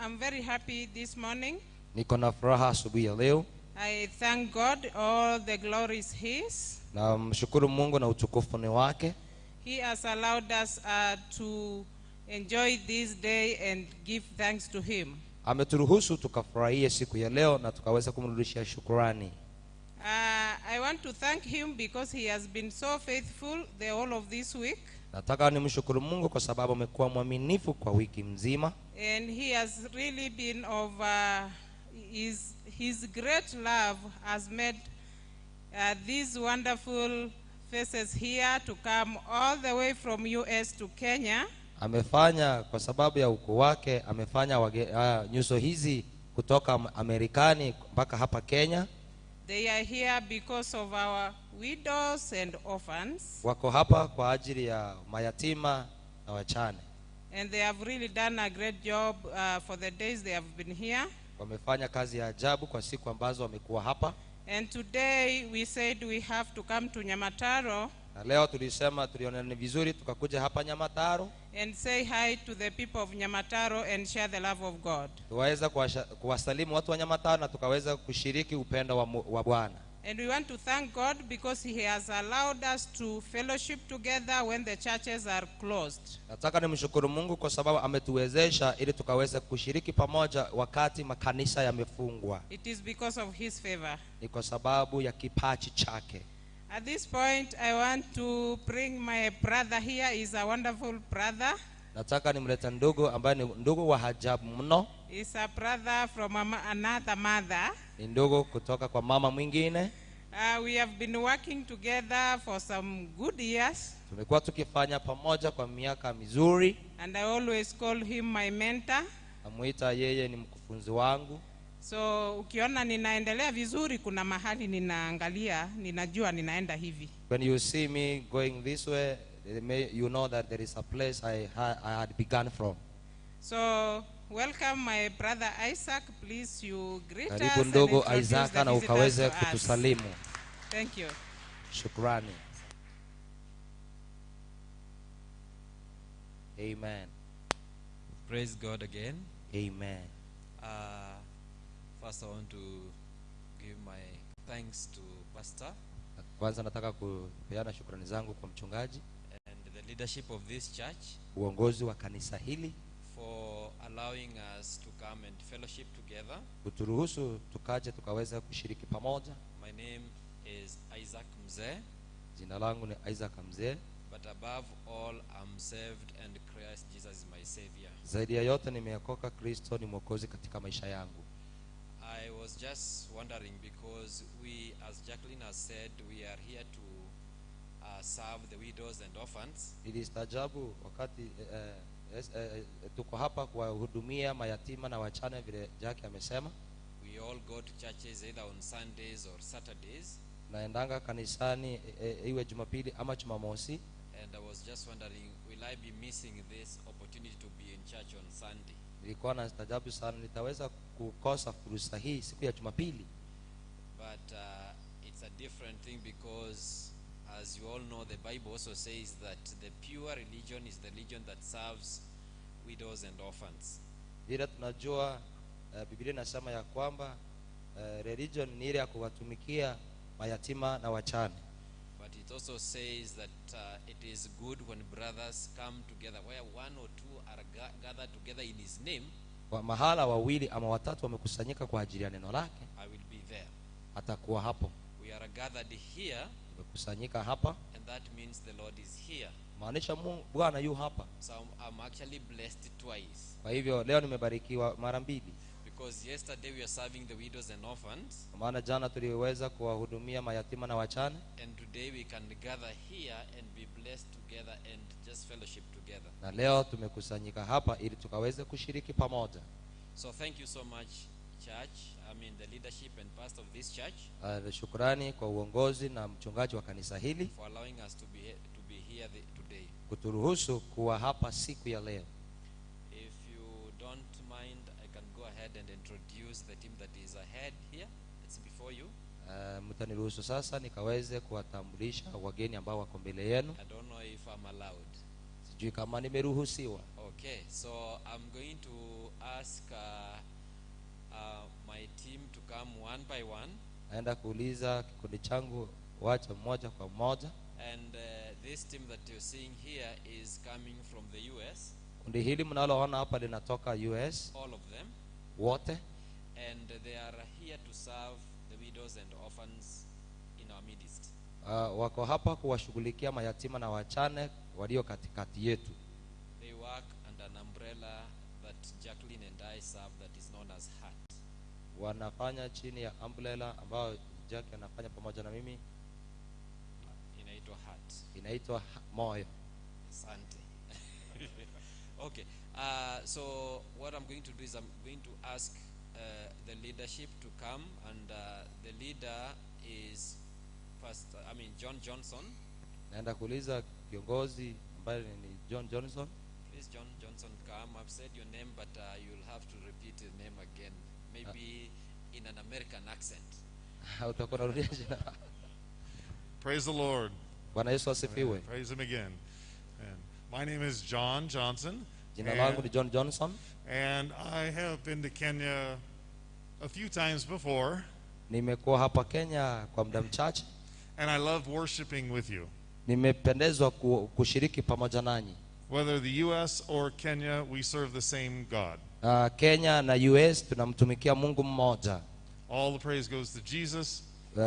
I'm very happy this morning. Niko na furaha asubuhi ya leo. I thank God. All the glory is His. Na mshukuru Mungu na utukufu ni wake. He has allowed us to enjoy this day and give thanks to Him. Ameturuhusu tukafurahie siku ya leo na tukaweza kumrudishia shukrani. I want to thank Him because He has been so faithful the whole of this week. Nataka nimshukuru Mungu kwa sababu amekuwa mwaminifu kwa wiki mzima. And He has really been of his great love has made these wonderful faces here to come all the way from US to Kenya. Amefanya kwa sababu ya ukuu wake, amefanya nyuso hizi kutoka Amerikani mpaka hapa Kenya. They are here because of our widows and orphans. Wako hapa kwa ajili ya mayatima na wachane. And they have really done a great job for the days they have been here. Wamefanya kazi ya ajabu kwa siku ambazo wamekuwa hapa. And today we said we have to come to Nyamataro. Na leo tulisema tuliona ni vizuri tukakuja hapa Nyamataro. And say hi to the people of Nyamataro and share the love of God. Tuweza kuwasalimu watu wa Nyamataro na tukaweza kushiriki upendo wa Bwana. And we want to thank God because He has allowed us to fellowship together when the churches are closed. Nataka nimshukuru Mungu kwa sababu ametuwezesha ili tukaweza kushiriki pamoja wakati makanisa yamefungwa. It is because of His favor. Ni kwa sababu ya kipaji chake. At this point, I want to bring my brother here. He's a wonderful brother. Nataka nimlete ndugu ambaye ni ndugu wa ajabu mno. He's a brother from another mother. Ni ndugu kutoka kwa mama mwingine. We have been working together for some good years. Tumekuwa tukifanya pamoja kwa miaka mizuri. And I always call him my mentor. Namuita yeye ni mkufunzi wangu. So ukiona ninaendelea vizuri, kuna mahali ninaangalia, ninajua ninaenda hivi. When you see me going this way, you know that there is a place I had begun from. So welcome my brother Isaac, please you greet us. Karibu ndugu Isaac na ukaweze kutusalimu. Thank you. Shukrani. Amen. Praise God again. Amen. First I want to give my thanks to Pastor. Kwanza nataka kupeana shukrani zangu kwa mchungaji and the leadership of this church. Uongozi wa kanisa hili for allowing us to come and fellowship together. Kuturuhusu tukaje tukaweza kushiriki pamoja. My name is Isaac Mzee. Jina langu ni Isaac Mzee. But above all, I'm saved and Christ Jesus is my savior. Zaidi ya yote nimeokoka, Kristo ni mwokozi katika maisha yangu. I was just wondering because we, as Jacqueline has said, we are here to serve the widows and orphans. Nilistaajabu wakati tuko hapa kuwahudumia mayatima na wachane vile Jackie amesema. We all go to churches either on Sundays or Saturdays. Naendanga kanisani iwe Jumapili ama Jumamosi. And I was just wondering, will I be missing this opportunity to be in church on Sunday? Nilikuwa na staajabu sana, nitaweza kukosa fursa hii siku ya Jumapili. But it's a different thing because, as you all know, the Bible also says that the pure religion is the religion that serves widows and orphans. Vile tunajua Biblia inasema ya kwamba religion ni ile ya kuwatumikia mayatima na wachane. But it also says that it is good when brothers come together, where one or two are gathered together in his name. Kwa mahala wawili ama watatu wamekusanyika kwa ajili ya neno lake, I will be there. Atakuwa hapo. We are gathered here, Tumekusanyika hapa, and that means the Lord is here. Maanisha Mungu Bwana yu hapa. So I'm actually blessed twice. Kwa hivyo leo nimebarikiwa mara mbili. Because yesterday we are serving the widows and orphans. Kwa maana jana tuliweza kuwahudumia mayatima na wachane. And today we can gather here and be blessed together and just fellowship together. Na leo tumekusanyika hapa ili tukaweze kushiriki pamoja. So thank you so much, church. I mean the leadership and pastor of this church. Shukrani kwa uongozi na mchungaji wa kanisa hili for allowing us to be here today. Kuturuhusu kuwa hapa siku ya leo. If you don't mind, I can go ahead and introduce the team that is ahead here. It's before you. Mtaniruhusu sasa nikaweze kuwatambulisha wageni ambao wako mbele yenu. I don't know if I'm allowed. Sijui kama nimeruhusiwa. Okay, so I'm going to ask my team to come one by one. Naenda kuuliza kikundi changu wacha mmoja kwa mmoja. And this team that you're seeing here is coming from the US. Kundi hili mnaloona hapa linatoka US. All of them. Wote. And they are here to serve the widows and orphans in our midst. Wako hapa kuwashughulikia mayatima na wachane walio katikati yetu. They work under an umbrella that Jacqueline and I serve that is known as HEART. Wanafanya chini ya umbrella ambayo Jack anafanya pamoja na mimi. Inaitwa HEART. Inaitwa Moyo. Asante. Okay. So what I'm going to do is I'm going to ask the leadership to come, and the leader is Pastor, I mean John Johnson. Naenda kuuliza kiongozi ambaye ni John Johnson. Please, John Johnson, come. I've said your name, but you'll have to repeat the name again, maybe in an American accent. Utakuwa unarudia jina. Praise the Lord. Bwana Yesu asifiwe. Praise him again. And my name is John Johnson. Jina langu ni John Johnson. And I have been to Kenya a few times before. Nimekuwa hapa Kenya kwa muda mchache. And I love worshiping with you. Nimependezwa kushiriki pamoja nanyi. Whether the US or Kenya, we serve the same God. Kenya na US tunamtumikia Mungu mmoja. All the praise goes to Jesus.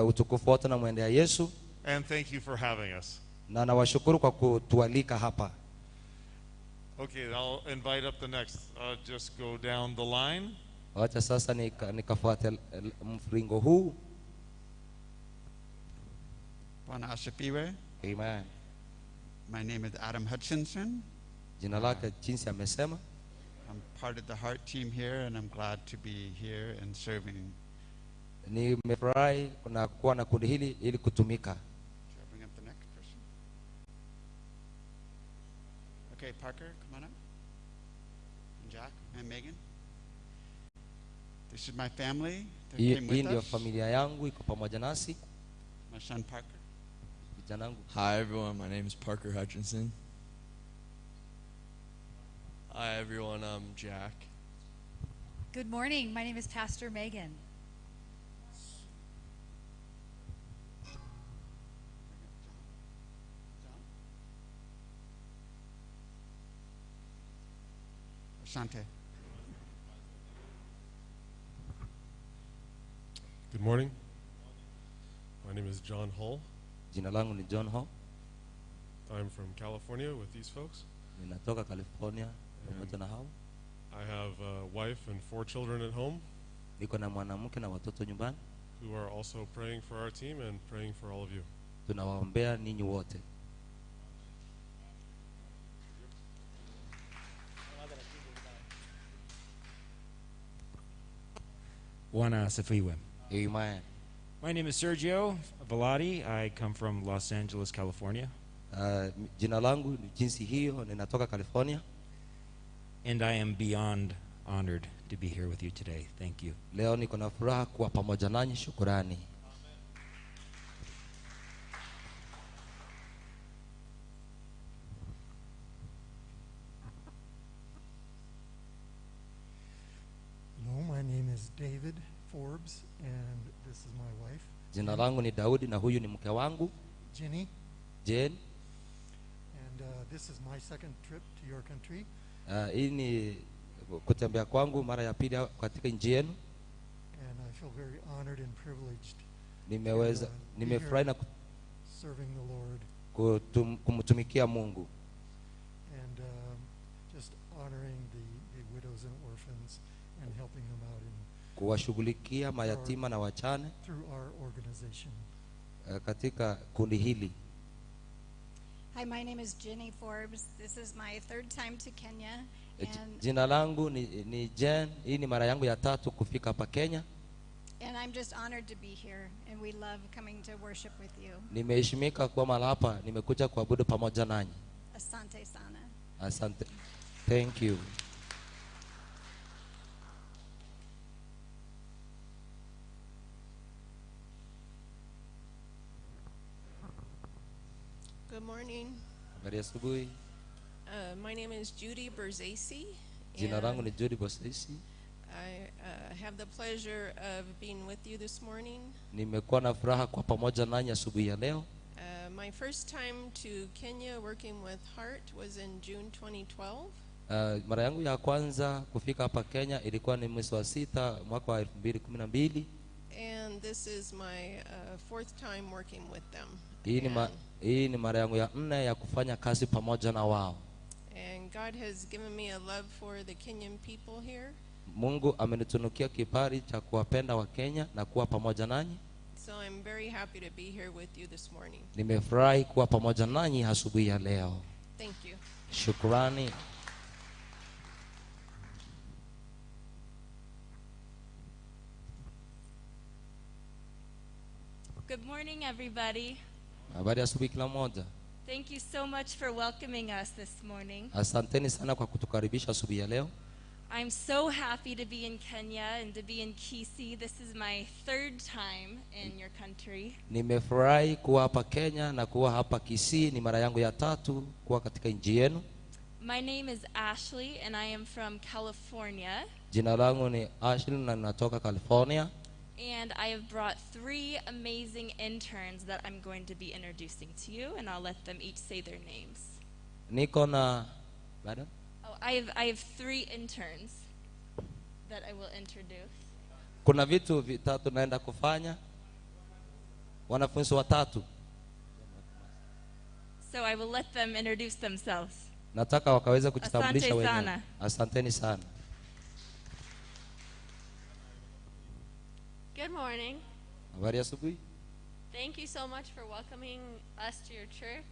Utukufu wote unamwendea Yesu. And thank you for having us. Na nawashukuru kwa kutualika hapa. Okay, I'll invite up the next. Just go down the line. Wacha sasa nikafuate mfringo huu. Bwana asifiwe. Amen. My name is Adam Hutchinson. Jina lake jinsi amesema. I'm part of the HEART team here, and I'm glad to be here and serving. Nimefurahi na kuwa na kundi hili ili kutumika. Should I bring up the next person? Okay, Parker, come on up. And Jack and Megan. This is my family that Hii came with ndio us. familia yangu iko pamoja nasi. My son Parker. Kijana wangu. Hi everyone, my name is Parker Hutchinson. Hi everyone, I'm Jack. Good morning, my name is Pastor Megan. Asante. Good morning. My name is John Hull. Jina langu ni John Hull. I'm from California with these folks. Ninatoka California pamoja na hao. I have a wife and 4 children at home. Niko na mwanamke na watoto nyumbani. Who are also praying for our team and praying for all of you. Tunawaombea ninyi wote. Bwana asifiwe. Amen. My name is Sergio Velati. I come from Los Angeles, California. Jina langu ni jinsi hiyo, ninatoka California. And I am beyond honored to be here with you today. Thank you. Leo niko na furaha kuwa pamoja nanyi, shukrani. David Forbes, and this is my wife, Jina langu ni Daudi na huyu ni mke wangu Jenny. Jane. And this is my second trip to your country. Hii ni kutembea kwangu mara ya pili katika nchi yenu. And I feel very honored and privileged Nimeweza, to be nimefurahi here na serving the Lord kumtumikia Mungu and just honoring the widows and orphans and helping them out in kuwashughulikia mayatima na wachane through our organization. Katika kundi hili. Hi, my name is Jenny Forbes. This is my third time to Kenya, and Jina langu ni Jen. Hii ni mara yangu ya tatu kufika hapa Kenya. and I'm just honored to be here, and we love coming to worship with you. Nimeheshimika kuwa mahali hapa, nimekuja kuabudu pamoja nanyi. Asante sana. Asante. Thank you. Good morning. Habari ya asubuhi. My name is Judy Berzasi. Jina langu And ni Judy Bosisi. I have the pleasure of being with you this morning. Nimekuwa na furaha kwa pamoja nanyi asubuhi ya leo. My first time to Kenya working with Heart was in June 2012. Mara yangu ya kwanza kufika hapa Kenya ilikuwa ni mwezi wa 6 mwaka wa 2012. And this is my fourth time working with them. Hii ni mara yangu ya 4 ya kufanya kazi pamoja na wao. And God has given me a love for the Kenyan people here. Mungu amenitunukia kibali cha kuwapenda wa Kenya na kuwa pamoja nanyi. So I'm very happy to be here with you this morning. Nimefurahi kuwa pamoja nanyi asubuhi ya leo. Thank you. Shukrani. Good morning, everybody. Habari ya asubuhi kila mmoja. Thank you so much for welcoming us this morning. Asanteni sana kwa kutukaribisha asubuhi ya leo. I'm so happy to be in Kenya and to be in Kisii. This is my third time in your country. Nimefurahi kuwa hapa Kenya na kuwa hapa Kisii. Ni mara yangu ya tatu kuwa katika nchi yenu. My name is Ashley and I am from California. Jina langu ni Ashley na natoka California. And I have brought 3 amazing interns that I'm going to be introducing to you, and I'll let them each say their names. Niko na bado? Oh, I have 3 interns that I will introduce. Kuna vitu vitatu naenda kufanya. Wanafunzi watatu. So I will let them introduce themselves. Nataka wakaweza kujitambulisha Asante wenyewe. sana. Asanteni sana. Good morning. Habari asubuhi. Thank you so much for welcoming us to your church.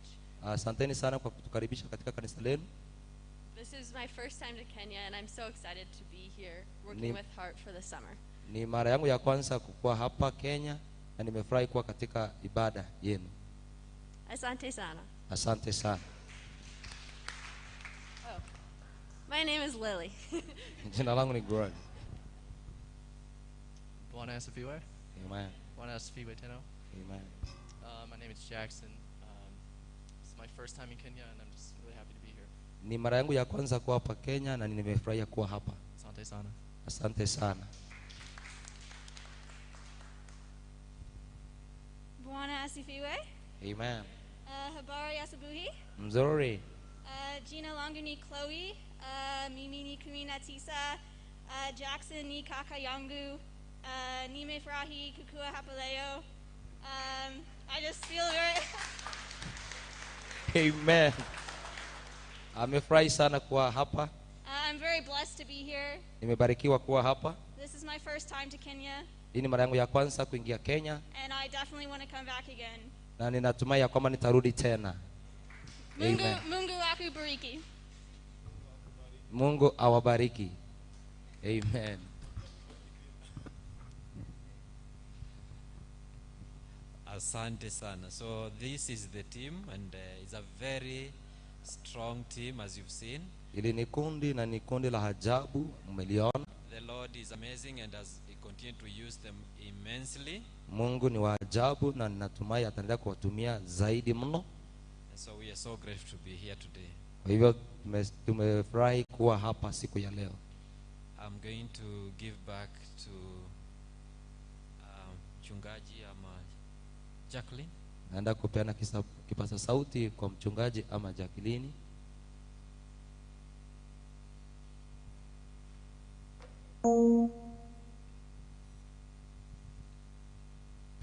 Asanteni sana kwa kutukaribisha katika kanisa lenu. This is my first time to Kenya and I'm so excited to be here working with Heart for the summer. Ni mara yangu ya kwanza kukua hapa Kenya na nimefurahi kuwa katika ibada yenu. Asante sana. Asante sana. Oh. My name is Lily. Jina langu ni Greg. Bwana asifiwe. Amen. Bwana asifiwe tena. Amen. My name is Jackson. This is my first time in Kenya and I'm just really happy to be here. Ni mara yangu ya kwanza kuwa hapa Kenya na nimefurahia kuwa hapa. Asante sana. Asante sana. Bwana asifiwe. Amen. Habari asubuhi. Mzuri. Jina langu ni Chloe. Mimi ni 19. Jackson ni kaka yangu. Nimefurahi kukua hapa leo. I just feel very Amen. Amefurahi sana kuwa hapa. I'm very blessed to be here. Nimebarikiwa kuwa hapa. This is my first time to Kenya. Hii ni mara yangu ya kwanza kuingia Kenya. And I definitely want to come back again. Na ninatumai ya kwamba nitarudi tena. Mungu, Amen. Mungu akubariki. Mungu awabariki. Amen. Asante sana. So this is the team and it's a very strong team as you've seen. Ili ni kundi na ni kundi la ajabu, mmeliona. The Lord is amazing and as he continued to use them immensely. Mungu ni wa ajabu na ninatumai ataendelea kuwatumia zaidi mno. And so we are so grateful to be here today. Kwa hivyo tumefurahi kuwa hapa siku ya leo. I'm going to give back to mchungaji ama Jacqueline. Naenda kupeana kipaza sauti kwa mchungaji ama Jacqueline.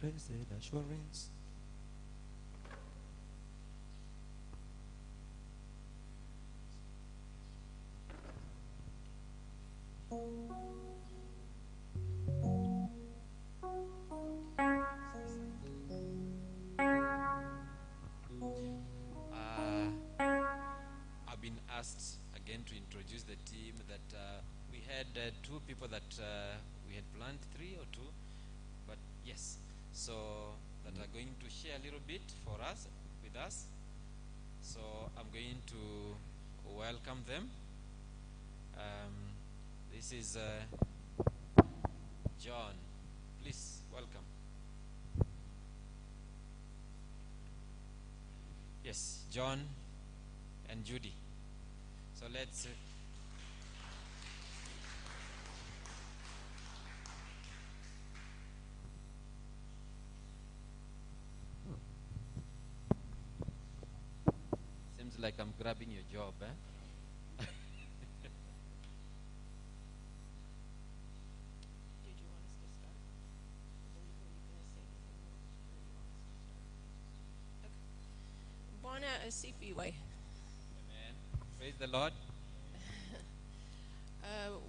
Blessed assurance. I've been asked again to introduce the team that we had two people that we had planned, three or two, but yes, so that are going to share a little bit for us, with us. So I'm going to welcome them. This is John. Please welcome. Yes, John and Judy. So let's seems like I'm grabbing your job, eh? Did you want us to start? Or were you going to say anything more? Or you want us to start? Okay. Bwana asifiwe. Amen. Praise the Lord.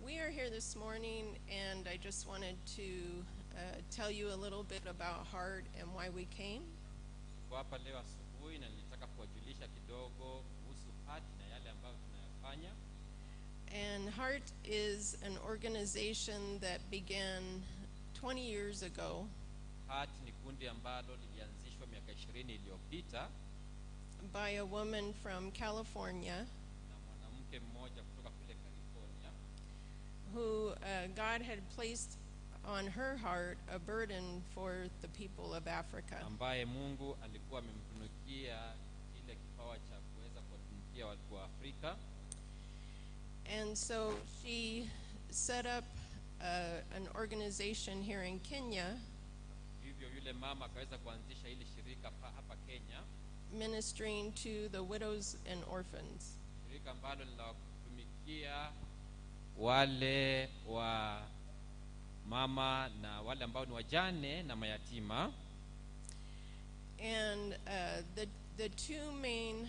We are here this morning, and I just wanted to tell you a little bit about HEART and why we came. Tuko hapa leo asubuhi na nilitaka kuwajulisha kidogo kuhusu HEART na yale ambayo tunayafanya. And HEART is an organization that began 20 years ago HEART ni kundi ambalo lilianzishwa miaka 20 iliyopita by a woman from California na mwanamke mmoja kutoka kule California who God had placed on her heart a burden for the people of Africa. Ambaye Mungu alikuwa amemtunukia kile kipawa cha kuweza kuwatumikia watu wa Afrika. And so she set up an organization here in Kenya, Hivyo yule mama akaweza kuanzisha hili shirika hapa Kenya, ministering to the widows and orphans. Shirika ambalo linawatumikia wale wa mama na wale ambao ni wajane na mayatima. And the two main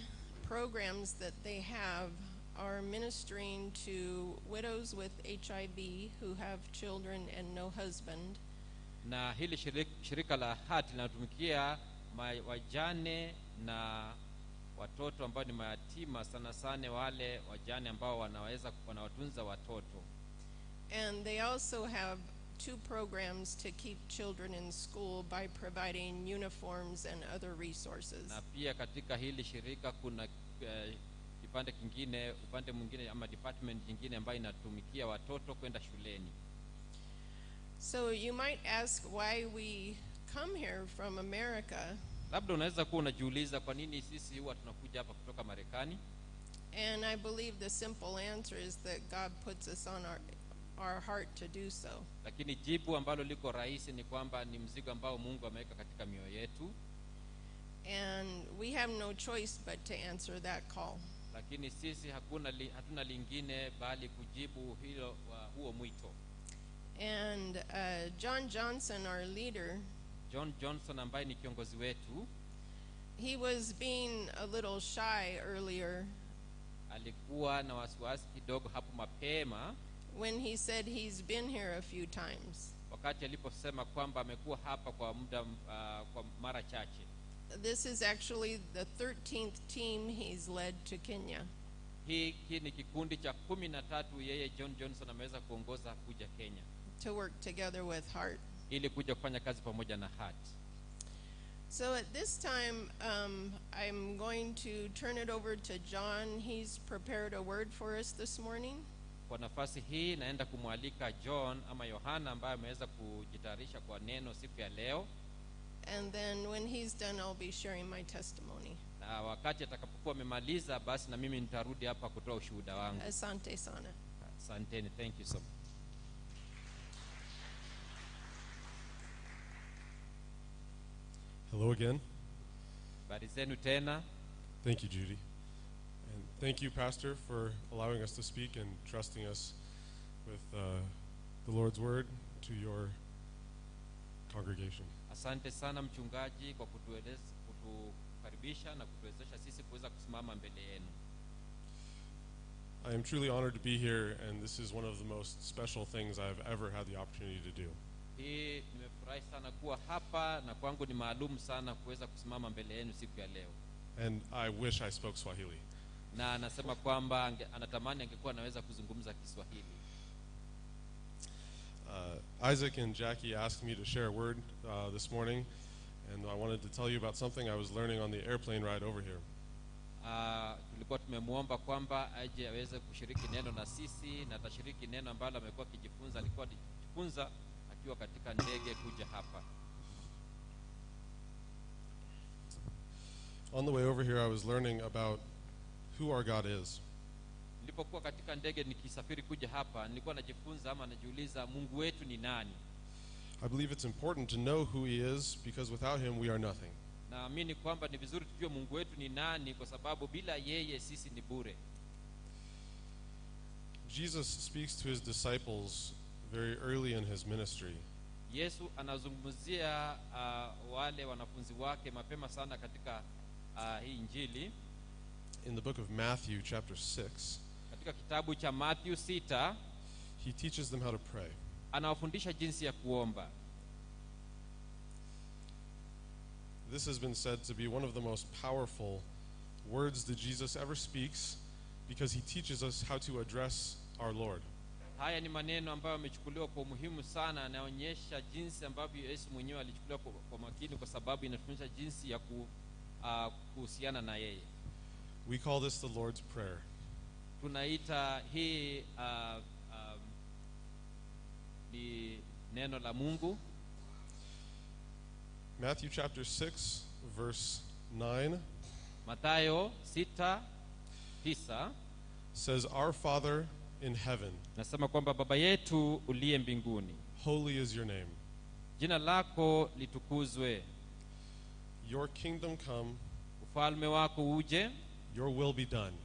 programs that they have are ministering to widows with HIV who have children and no husband. Na hili shirika la HEART linatumikia wajane na watoto ambao ni mayatima, sana sana wale wajane ambao wanawatunza watoto. And they also have two programs to keep children in school by providing uniforms and other resources. Na pia katika hili shirika kuna kipande kingine, upande mwingine ama department nyingine ambayo inatumikia watoto kwenda shuleni. So you might ask why we come here from America. Labda unaweza kuwa unajiuliza kwa nini sisi huwa tunakuja hapa kutoka Marekani. And I believe the simple answer is that God puts us on our heart to do so. Lakini jibu ambalo liko rahisi ni kwamba ni mzigo ambao Mungu ameweka katika mioyo yetu. And we have no choice but to answer that call. Lakini sisi hatuna lingine bali kujibu hilo huo mwito. And John Johnson, our leader, John Johnson ambaye ni kiongozi wetu, he was being a little shy earlier. Alikuwa na wasiwasi kidogo hapo mapema. When he said he's been here a few times. Wakati aliposema kwamba amekuwa hapa kwa muda kwa mara chache. This is actually the 13th team he's led to Kenya. Hiki ni kikundi cha 13 yeye John Johnson ameweza kuongoza kuja Kenya. To work together with HEART. Ili kuja kufanya kazi pamoja na HEART. So at this time, I'm going to turn it over to John. He's prepared a word for us this morning. Kwa nafasi hii naenda kumwalika John ama Yohana ambaye ameweza kujitayarisha kwa neno siku ya leo. And then when he's done, I'll be sharing my testimony. Na wakati atakapokuwa amemaliza, basi na mimi nitarudi hapa kutoa ushuhuda wangu. Asante sana. Asanteni. Thank you so much. Hello again. Habari zenu tena. Thank you, Judy. And thank you, Pastor, for allowing us to speak and trusting us with the Lord's word to your congregation. Asante sana mchungaji kwa kutukaribisha na kutuwezesha sisi kuweza kusimama mbele yenu. I am truly honored to be here, and this is one of the most special things I've ever had the opportunity to do. Hii nimefurahi sana kuwa hapa na kwangu ni maalum sana kuweza kusimama mbele yenu siku ya leo. And I wish I spoke Swahili. Na anasema kwamba anatamani angekuwa anaweza kuzungumza Kiswahili. Isaac and Jackie asked me to share a word this morning, and I wanted to tell you about something I was learning on the airplane ride over here. Tulikuwa tumemuomba kwamba aje aweze kushiriki neno na sisi, na atashiriki neno ambalo amekuwa akijifunza, alikuwa akijifunza akiwa katika ndege kuja hapa. On the way over here, I was learning about who our God is. Nilipokuwa katika ndege nikisafiri kuja hapa, nilikuwa najifunza ama najiuliza Mungu wetu ni nani? I believe it's important to know who he is, because without him we are nothing. Naamini kwamba ni vizuri tujue Mungu wetu ni nani, kwa sababu bila yeye sisi ni bure. Jesus speaks to his disciples very early in his ministry. Yesu anazungumzia wale wanafunzi wake mapema sana katika hii Injili. In the book of Matthew chapter 6. Katika kitabu cha Matthew 6, he teaches them how to pray. Anawafundisha jinsi ya kuomba. This has been said to be one of the most powerful words that Jesus ever speaks, because he teaches us how to address our Lord. Haya ni maneno ambayo yamechukuliwa kwa umuhimu sana, yanaonyesha jinsi ambavyo Yesu mwenyewe alichukuliwa kwa makini, kwa sababu inatufundisha jinsi ya kuhusiana na yeye. We call this the Lord's Prayer. Tunaita hii ni neno la Mungu. Matthew chapter 6 verse 9. Mathayo 6:9 says, Our Father in heaven. Nasema kwamba Baba yetu uliye mbinguni. Holy is your name. Jina lako litukuzwe. Your kingdom come. Ufalme wako uje. Your will be done.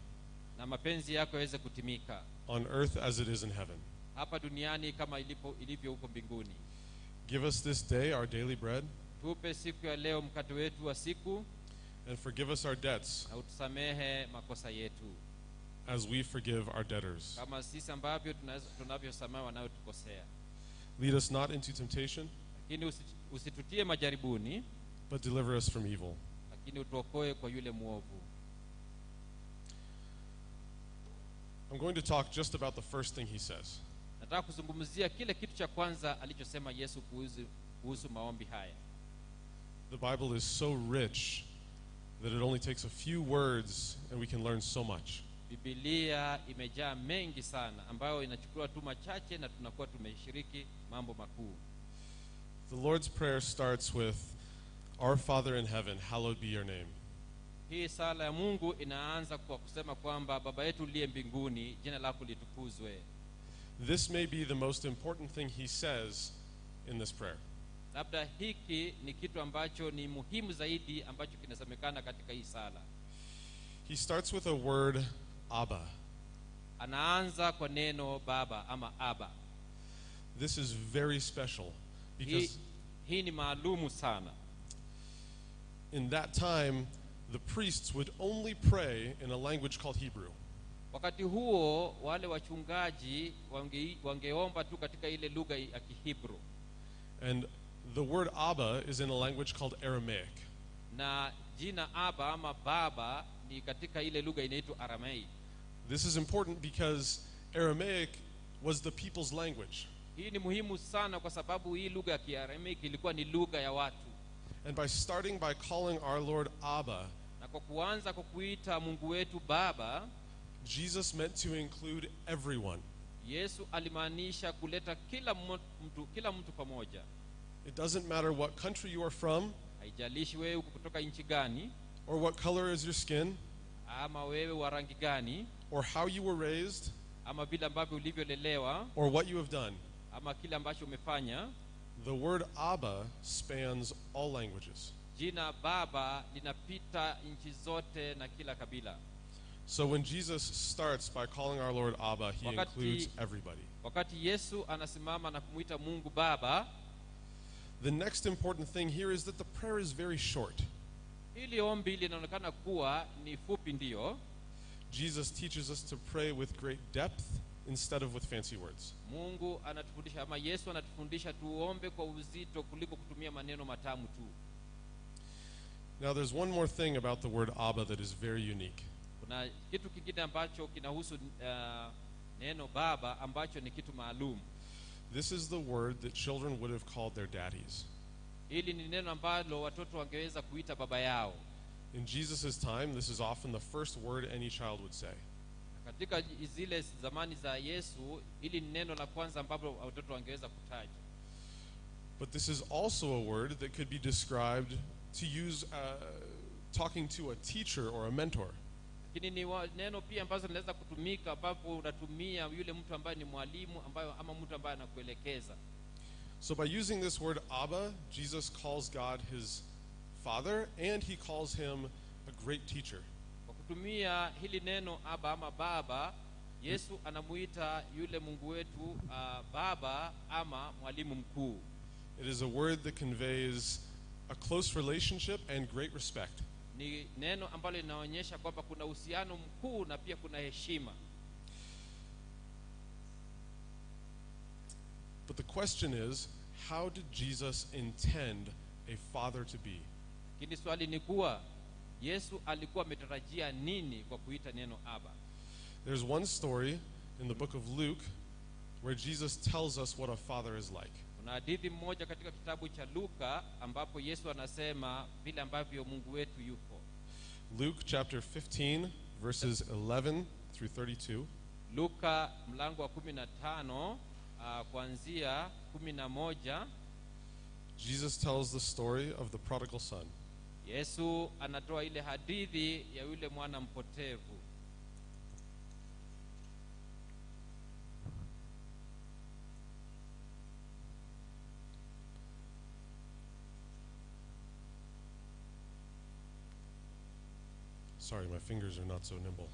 Na mapenzi yako yaweze kutimika. On earth as it is in heaven. Hapa duniani kama ilivyo huko mbinguni. Give us this day our daily bread. Tupe siku ya leo mkate wetu wa siku. And forgive us our debts. Na utusamehe makosa yetu. As we forgive our debtors. Kama sisi ambavyo tunavyosamehe wanaotukosea. Lead us not into temptation. Lakini usitutie majaribuni. But deliver us from evil. Lakini utuokoe kwa yule muovu. I'm going to talk just about the first thing he says. Nataka kuzungumzia kile kitu cha kwanza alichosema Yesu kuhusu maombi haya. The Bible is so rich that it only takes a few words and we can learn so much. Biblia imejaa mengi sana ambayo inachukua tu machache na tunakuwa tumeshiriki mambo makuu. The Lord's Prayer starts with Our Father in heaven, hallowed be your name. Hii sala ya Mungu inaanza kwa kusema kwamba Baba yetu uliye mbinguni, jina lako litukuzwe. This may be the most important thing he says in this prayer. Labda hiki ni kitu ambacho ni muhimu zaidi ambacho kinasemekana katika hii sala. He starts with a word, Abba. Anaanza kwa neno Baba ama Abba. This is very special because hii ni maalumu sana. In that time, the priests would only pray in a language called Hebrew. Wakati huo wale wachungaji wangeomba tu katika ile lugha ya Kihebru. And the word Abba is in a language called Aramaic. Na jina Abba ama Baba ni katika ile lugha inaitwa Aramaic. This is important because Aramaic was the people's language. Hii ni muhimu sana kwa sababu hii lugha ya Kiaramaic ilikuwa ni lugha ya watu. And by starting by calling our Lord Abba, na kwa kuanza kwa kuita Mungu wetu Baba, Jesus meant to include everyone. Yesu alimaanisha kuleta kila mtu pamoja. It doesn't matter what country you are from, haijalishi wewe uko kutoka nchi gani, or what color is your skin, ama wewe wa rangi gani, or how you were raised, ama vile ambavyo ulivyolelewa, or what you have done. ama kile ambacho umefanya. The word Abba spans all languages. Jina Baba linapita nchi zote na kila kabila. So when Jesus starts by calling our Lord Abba, he includes everybody. Wakati Yesu anasimama na kumuita Mungu Baba, The next important thing here is that the prayer is very short. Hili ombi linaonekana kuwa ni fupi ndiyo. Jesus teaches us to pray with great depth instead of with fancy words. Mungu anatufundisha ama Yesu anatufundisha tuombe kwa uzito kuliko kutumia maneno matamu tu. Now, there's one more thing about the word Abba that is very unique. Kuna kitu kingine ambacho kinahusu neno Baba ambacho ni kitu maalum. This is the word that children would have called their daddies. Hili ni neno ambalo watoto wangeweza kuita baba yao. In Jesus' time, this is often the first word any child would say. Na katika zile zamani za Yesu, hili ni neno la kwanza ambapo watoto wangeweza kutaja. But this is also a word that could be described to use talking to a teacher or a mentor. Lakini ni neno pia ambazo linaweza kutumika ambapo unatumia yule mtu ambaye ni mwalimu ambayo ama mtu ambaye anakuelekeza. So by using this word Abba, Jesus calls God his father and he calls him a great teacher. Kwa kutumia hili neno Abba ama Baba, Yesu anamuita yule Mungu wetu Baba ama mwalimu mkuu. It is a word that conveys a close relationship and great respect. Ni neno ambalo linaonyesha kwamba kuna uhusiano mkuu na pia kuna heshima. But the question is, how did Jesus intend a father to be? Lakini swali ni kuwa Yesu alikuwa ametarajia nini kwa kuita neno Abba? There's one story in the book of Luke where Jesus tells us what a father is like. Kuna hadithi mmoja katika kitabu cha Luka ambapo Yesu anasema vile ambavyo Mungu wetu yuko. Luke chapter 15 verses 11 through 32. Luka mlango wa 15 kuanzia 11. Jesus tells the story of the prodigal son. Yesu anatoa ile hadithi ya yule mwana mpotevu. Sorry, my fingers are not so nimble.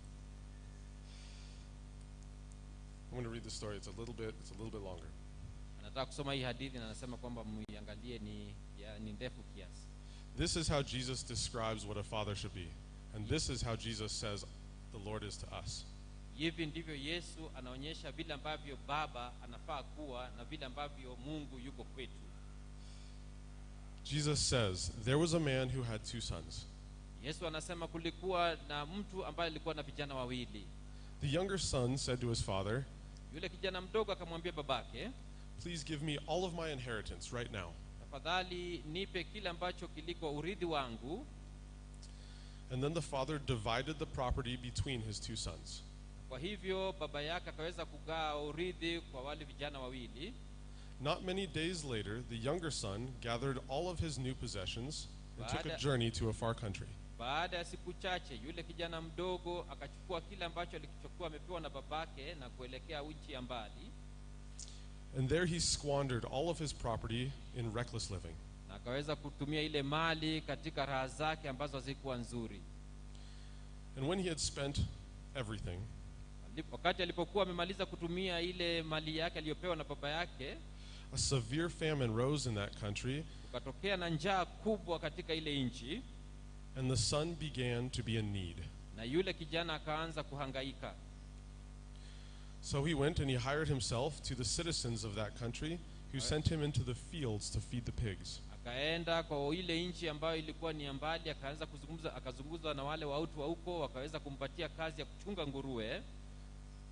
I'm going to read the story. It's a little bit longer. Anataka kusoma hii hadithi na anasema kwamba muiangalie ni ndefu kiasi. This is how Jesus describes what a father should be. And this is how Jesus says the Lord is to us. Hivi ndivyo Yesu anaonyesha vile ambavyo baba anafaa kuwa na vile ambavyo Mungu yuko kwetu. Jesus says, there was a man who had two sons. Yesu anasema kulikuwa na mtu ambaye alikuwa na vijana wawili. The younger son said to his father, Yule kijana mdogo akamwambia babake, please give me all of my inheritance right now. Tafadhali nipe kile ambacho kiliko urithi wangu. And then the father divided the property between his two sons. Kwa hivyo baba yake akaweza kugawa urithi kwa wale vijana wawili. Not many days later, the younger son gathered all of his new possessions and took a journey to a far country. Baada ya siku chache yule kijana mdogo akachukua kile ambacho alichokuwa amepewa na babake na kuelekea nchi ya mbali. And there he squandered all of his property in reckless living. Na akaweza kutumia ile mali katika raha zake ambazo hazikuwa nzuri. And when he had spent everything, wakati alipokuwa amemaliza kutumia ile mali yake aliyopewa na baba yake, a severe famine rose in that country. Ukatokea na njaa kubwa katika ile nchi. And the son began to be in need. Na yule kijana akaanza kuhangaika. So he went and he hired himself to the citizens of that country, who sent him into the fields to feed the pigs. Akaenda kwa ile nchi ambayo ilikuwa ni mbali, akaanza kuzungumza, akazungumza na wale watu wa huko, wakaweza kumpatia kazi ya kuchunga nguruwe.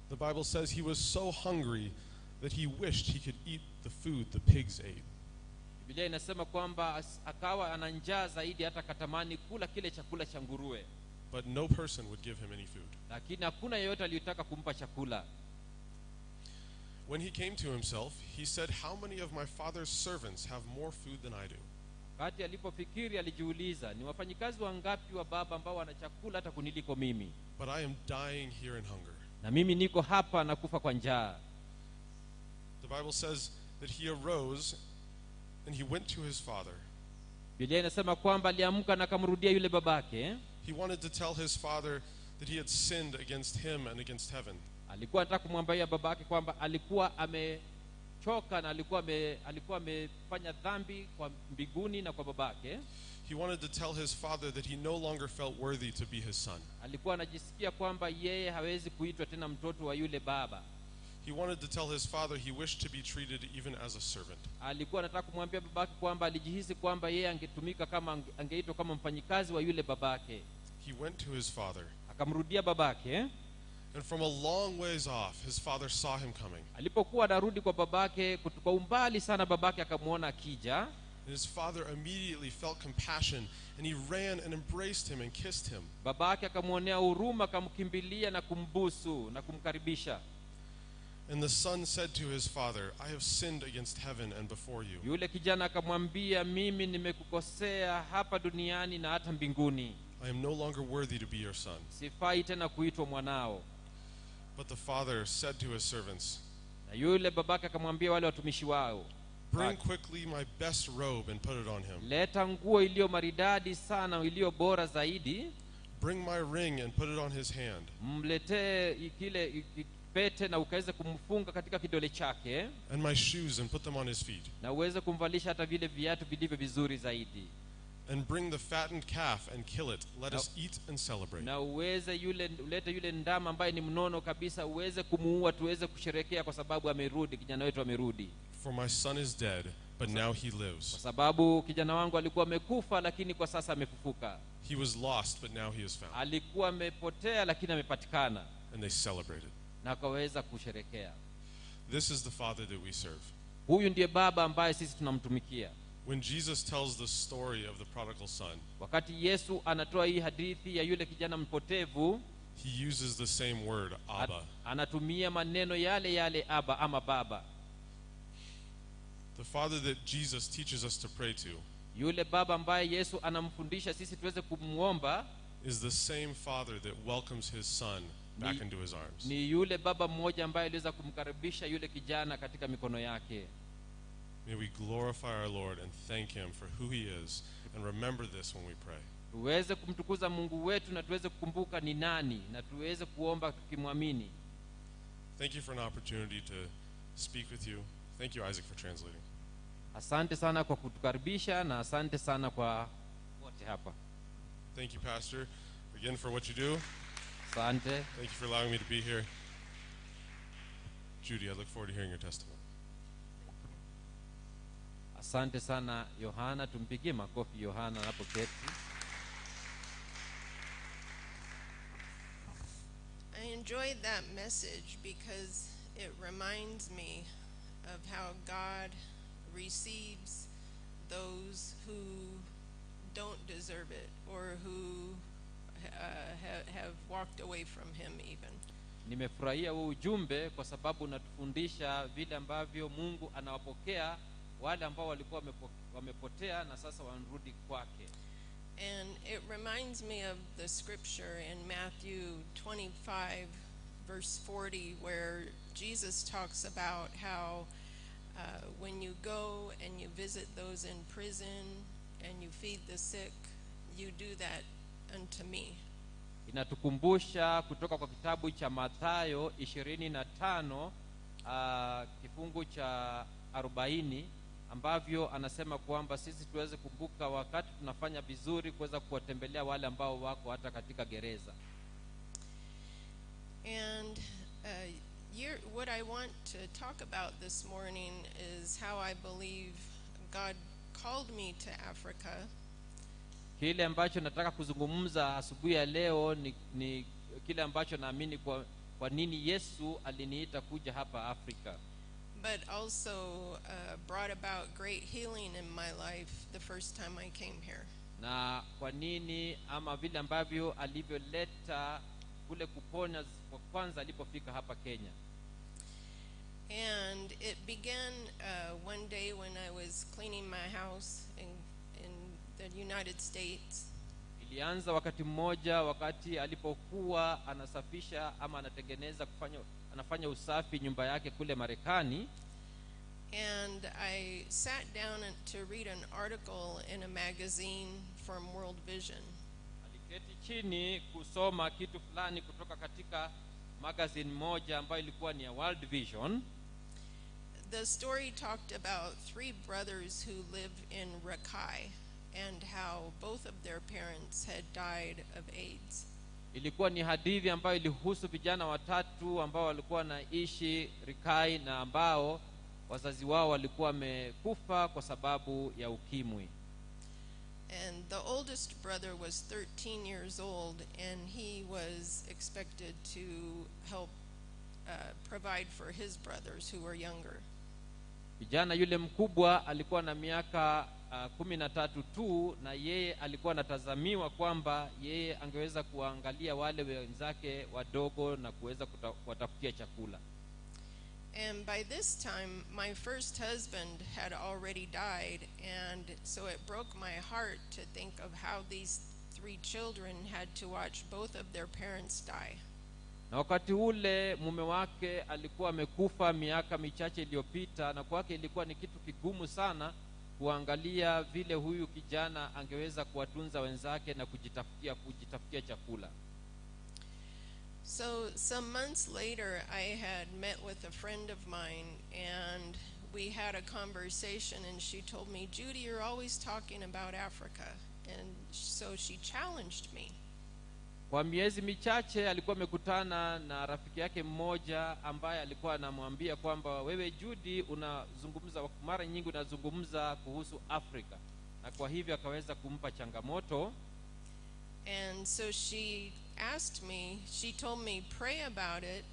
The Bible says he was so hungry that he wished he could eat the food the pigs ate. Biblia inasema kwamba akawa ana njaa zaidi hata akatamani kula kile chakula cha nguruwe. But no person would give him any food. Lakini hakuna yeyote aliyetaka kumpa chakula. When he came to himself, he said, how many of my father's servants have more food than I do? Wakati alipofikiri alijiuliza, ni wafanyikazi wangapi wa baba ambao wana chakula hata kuniliko mimi? But I am dying here in hunger. Na mimi niko hapa na kufa kwa njaa. The Bible says that he arose and he went to his father. Biblia inasema kwamba aliamka na akamrudia yule babake. He wanted to tell his father that he had sinned against him and against heaven. Alikuwa anataka kumwambia babake kwamba alikuwa amechoka na alikuwa amefanya dhambi kwa mbinguni na kwa babake. He wanted to tell his father that he no longer felt worthy to be his son. Alikuwa anajisikia kwamba yeye hawezi kuitwa tena mtoto wa yule baba. He wanted to tell his father he wished to be treated even as a servant. Alikuwa anataka kumwambia babake kwamba alijihisi kwamba yeye angetumika kama angeitwa kama mfanyikazi wa yule babake. He went to his father. Akamrudia babake. And from a long ways off, his father saw him coming. Alipokuwa anarudi kwa babake kutoka umbali sana, babake akamwona akija. And his father immediately felt compassion, and he ran and embraced him and kissed him. Babake akamwonea huruma, akamkimbilia na kumbusu na kumkaribisha. And the son said to his father, I have sinned against heaven and before you. Yule kijana akamwambia, mimi nimekukosea hapa duniani na hata mbinguni. I am no longer worthy to be your son. Sifai tena kuitwa mwanao. But the father said to his servants, Na yule babake akamwambia wale watumishi wao, Bring quickly my best robe and put it on him. leta nguo iliyo maridadi sana, iliyo bora zaidi. Bring my ring and put it on his hand. Mletee kile pete na ukaweze kumfunga katika kidole chake, And my shoes and put them on his feet. na uweze kumvalisha hata vile viatu vilivyo vizuri zaidi. And bring the fattened calf and kill it. Let us eat and celebrate. Na uweze ulete yule ndama ambaye ni mnono kabisa, uweze kumuua, tuweze kusherekea kwa sababu amerudi, kijana wetu amerudi. For my son is dead, but now he lives. Kwa sababu kijana wangu alikuwa amekufa, lakini kwa sasa amefufuka. He was lost, but now he is found. Alikuwa amepotea, lakini amepatikana. And they celebrated. Na akaweza kusherekea. This is the Father that we serve. Huyu ndiye baba ambaye sisi tunamtumikia. When Jesus tells the story of the prodigal son, Wakati Yesu anatoa hii hadithi ya yule kijana mpotevu, he uses the same word, Abba. Anatumia maneno yale yale, Abba ama baba. The Father that Jesus teaches us to pray to Yule baba ambaye Yesu anamfundisha sisi tuweze kumuomba is the same Father that welcomes his son back into his arms. ni yule baba mmoja ambaye aliweza kumkaribisha yule kijana katika mikono yake. May we glorify our Lord and thank him for who he is, and remember this when we pray. Tuweze kumtukuza Mungu wetu na tuweze kukumbuka ni nani, na tuweze kuomba tukimwamini. Thank you for an opportunity to speak with you. Thank you, Isaac, for translating. Asante sana kwa kutukaribisha na asante sana kwa wote hapa. Thank you, Pastor, again for what you do. Asante. Thank you for allowing me to be here. Judy, I look forward to hearing your testimony. Asante sana Yohana, tumpigie makofi Yohana anapoketi. I enjoyed that message because it reminds me of how God receives those who don't deserve it or who have walked away from him even. Nimefurahia huo ujumbe kwa sababu unatufundisha vile ambavyo Mungu anawapokea wale ambao walikuwa wamepotea na sasa wanarudi kwake. And it reminds me of the scripture in Matthew 25 verse 40 where Jesus talks about how when you go and you visit those in prison and you feed the sick, you do that unto me. Inatukumbusha kutoka kwa kitabu cha Mathayo 25 kifungu cha 40 ambavyo anasema kwamba sisi tuweze kumbuka wakati tunafanya vizuri kuweza kuwatembelea wale ambao wako hata katika gereza. And what I want to talk about this morning is how I believe God called me to Africa. Kile ambacho nataka kuzungumza asubuhi ya leo ni kile ambacho naamini kwa nini Yesu aliniita kuja hapa Afrika. But also brought about great healing in my life the first time I came here. Na kwa nini ama vile ambavyo alivyoleta kule kuponya kwa kwanza alipofika hapa Kenya. And it began one day when I was cleaning my house in the United States. Ilianza wakati mmoja wakati alipokuwa anasafisha ama anatengeneza anafanya usafi nyumba yake kule Marekani. And I sat down to read an article in a magazine from World Vision. Aliketi chini kusoma kitu fulani kutoka katika magazine moja ambayo ilikuwa ni ya World Vision. The story talked about three brothers who live in Rakai and how both of their parents had died of AIDS. Ilikuwa ni hadithi ambayo ilihusu vijana watatu ambao walikuwa wanaishi Rikai na ambao wazazi wao walikuwa wamekufa kwa sababu ya ukimwi. And the oldest brother was 13 years old, and he was expected to help provide for his brothers who were younger. Kijana yule mkubwa alikuwa na miaka 13 tu, na yeye alikuwa anatazamiwa kwamba yeye angeweza kuwaangalia wale wenzake wadogo na kuweza kuwatafutia chakula. And by this time, my first husband had already died, and so it broke my heart to think of how these three children had to watch both of their parents die. Na wakati ule mume wake alikuwa amekufa miaka michache iliyopita, na kwake ilikuwa ni kitu kigumu sana kuangalia vile huyu kijana angeweza kuwatunza wenzake na kujitafutia chakula. So some months later, I had met with a friend of mine, and we had a conversation, and she told me, "Judy, you're always talking about Africa." And so she challenged me. Kwa miezi michache alikuwa amekutana na rafiki yake mmoja ambaye alikuwa anamwambia kwamba wewe Judy, unazungumza mara nyingi, unazungumza kuhusu Afrika, na kwa hivyo akaweza kumpa changamoto. And so she asked me, she told me, "Pray about it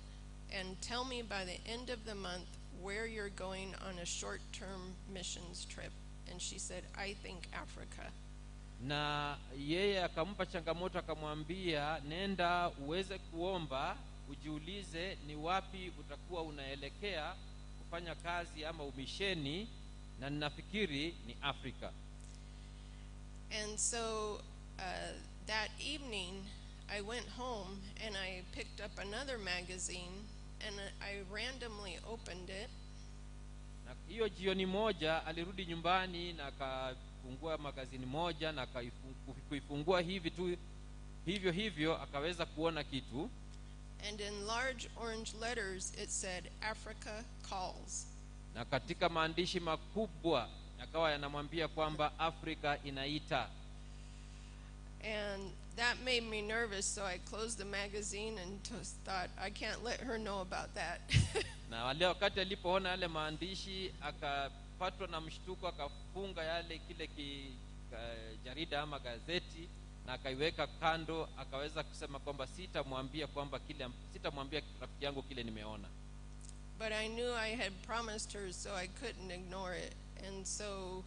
and tell me by the end of the month where you're going on a short-term missions trip." And she said, "I think Africa." Na yeye akampa changamoto, akamwambia, nenda uweze kuomba, ujiulize ni wapi utakuwa unaelekea kufanya kazi ama umisheni, na ninafikiri ni Afrika. And so that evening, I went home and I picked up another magazine and I randomly opened it. Na hiyo jioni moja alirudi nyumbani na akafungua magazini moja, na kuifungua hivi tu hivyo hivyo akaweza kuona kitu. And in large orange letters it said, "Africa Calls." Na katika maandishi makubwa yakawa yanamwambia kwamba Afrika inaita. And that made me nervous, so I closed the magazine and just thought, "I can't let her know about that." Na wale wakati alipoona yale maandishi akapatwa na mshtuko, akafunga yale kile jarida ama gazeti na akaiweka kando, akaweza kusema kwamba sitamwambia kwamba kile, sitamwambia rafiki yangu kile nimeona. But I knew I had promised her, so I couldn't ignore it. And so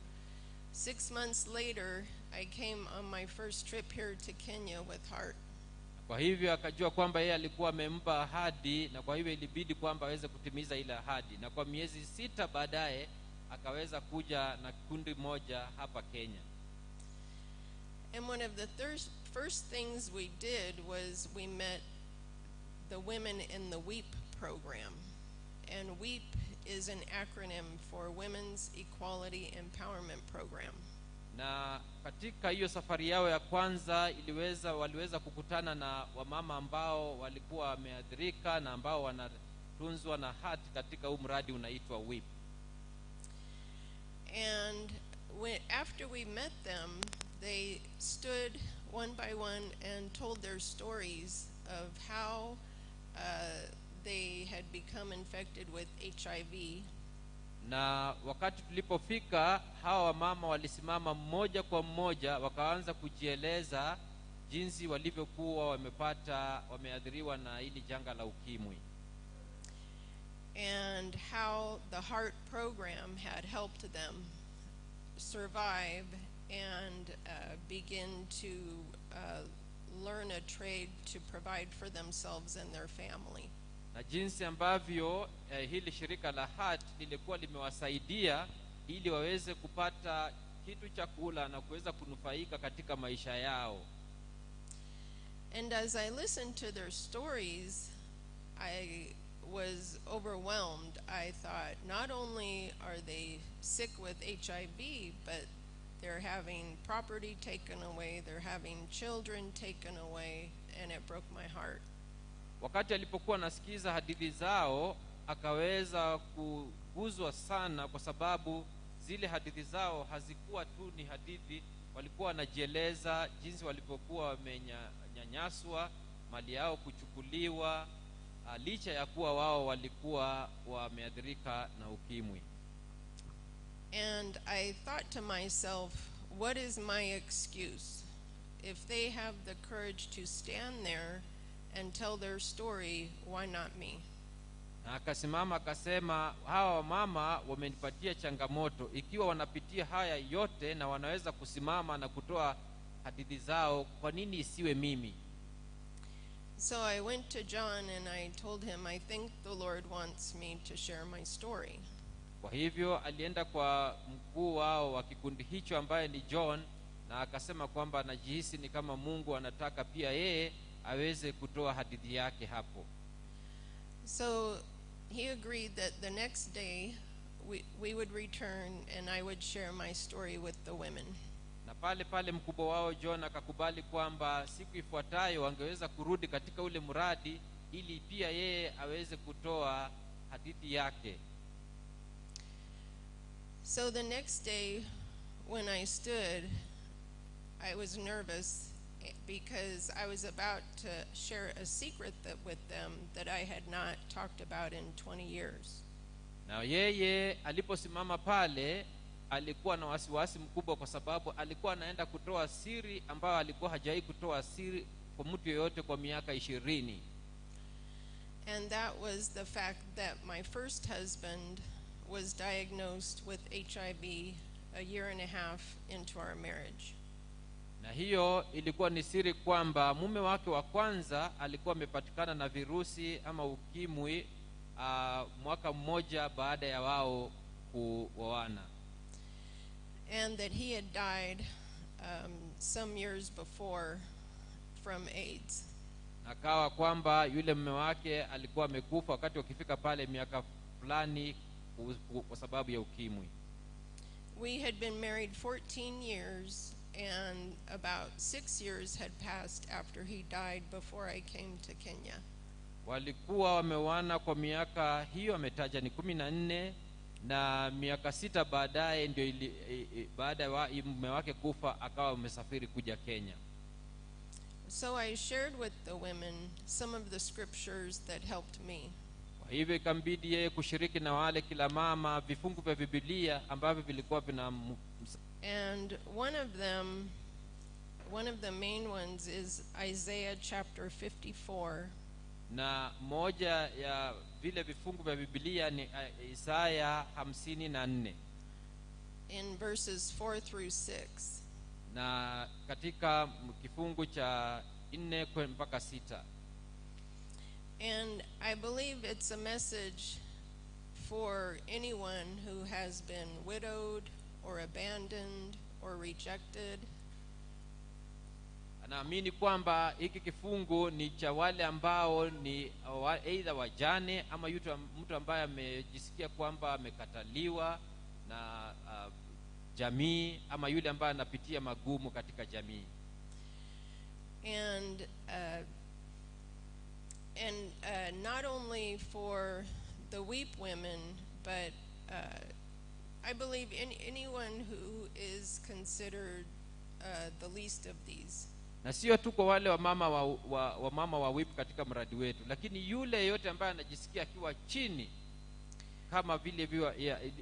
6 months later, I came on my first trip here to Kenya with Heart. Kwa hivyo akajua kwamba yeye alikuwa amempa ahadi, na kwa hivyo ilibidi kwamba aweze kutimiza ile ahadi. Na kwa miezi 6 baadaye akaweza kuja na kundi moja hapa Kenya. And one of the first things we did was we met the women in the WEEP program. And WEEP is an acronym for Women's Equality Empowerment Program. Na katika hiyo safari yao ya kwanza waliweza kukutana na wamama ambao walikuwa wameathirika na ambao wanatunzwa na HAT katika huu mradi unaitwa WEEP. And after we met them, they stood one by one and told their stories of how they had become infected with HIV. Na wakati tulipofika, hawa wamama walisimama mmoja kwa mmoja wakaanza kujieleza jinsi walivyokuwa wameathiriwa na hili janga la ukimwi. And how the HEART program had helped them survive and begin to learn a trade to provide for themselves and their family. Na jinsi ambavyo hili shirika la HEART lilikuwa limewasaidia ili waweze kupata kitu cha kula na kuweza kunufaika katika maisha yao. And as I listened to their stories, I was overwhelmed. I thought, not only are they sick with HIV, but they're having property taken away, they're having children taken away, and it broke my heart. Wakati alipokuwa anasikiza hadithi zao, akaweza kuguzwa sana, kwa sababu zile hadithi zao hazikuwa tu ni hadithi, walikuwa wanajieleza jinsi walivyokuwa wamenyanyaswa, mali yao kuchukuliwa, licha ya kuwa wao walikuwa wameathirika na ukimwi. And I thought to myself, what is my excuse? If they have the courage to stand there and tell their story, why not me? Na akasimama akasema, hawa wamama wamenipatia changamoto. Ikiwa wanapitia haya yote na wanaweza kusimama na kutoa hadithi zao, kwa nini isiwe mimi? So I went to John and I told him, I think the Lord wants me to share my story. Kwa hivyo alienda kwa mkuu wao wa kikundi hicho ambaye ni John, na akasema kwamba anajihisi ni kama Mungu anataka pia yeye aweze kutoa hadithi yake hapo. So he agreed that the next day we would return and I would share my story with the women. Na pale pale mkubwa wao John akakubali kwamba siku ifuatayo wangeweza kurudi katika ule mradi ili pia yeye aweze kutoa hadithi yake. So the next day when I stood, I was nervous because I was about to share a secret with them that I had not talked about in 20 years. Na yeye aliposimama pale alikuwa na wasiwasi mkubwa, kwa sababu alikuwa anaenda kutoa siri ambayo alikuwa hajawahi kutoa siri kwa mtu yeyote kwa miaka 20. And that was the fact that my first husband was diagnosed with HIV a year and a half into our marriage. Na hiyo ilikuwa ni siri kwamba mume wake wa kwanza alikuwa amepatikana na virusi ama ukimwi mwaka mmoja baada ya wao kuoana. And that he had died some years before from AIDS. Akawa kwamba yule mume wake alikuwa amekufa wakati wakifika pale miaka fulani kwa sababu ya ukimwi. We had been married 14 years and about 6 years had passed after he died before I came to Kenya. Walikuwa wameoana kwa miaka hiyo ametaja ni 14, na miaka 6 baadaye ndio baada ya mume wake kufa akawa amesafiri kuja Kenya. So I shared with the women some of the scriptures that helped me. Kwa hivyo ikambidi yeye kushiriki na wale kila mama vifungu vya Biblia ambavyo vilikuwa vina. And one of them, one of the main ones is Isaiah chapter 54. Na moja ya vile vifungu vya Biblia ni Isaya 54. In verses 4 through 6. Na katika kifungu cha 4 mpaka 6. And I believe it's a message for anyone who has been widowed or abandoned or rejected. Naamini kwamba hiki kifungu ni cha wale ambao ni aidha wajane ama mtu ambaye amejisikia kwamba amekataliwa na jamii, ama yule ambaye anapitia magumu katika jamii. And not only for the Weep women, but I believe anyone who is considered the least of these. Na sio tu kwa wale wamama wa Weep katika mradi wetu, lakini yule yote ambaye anajisikia akiwa chini kama vile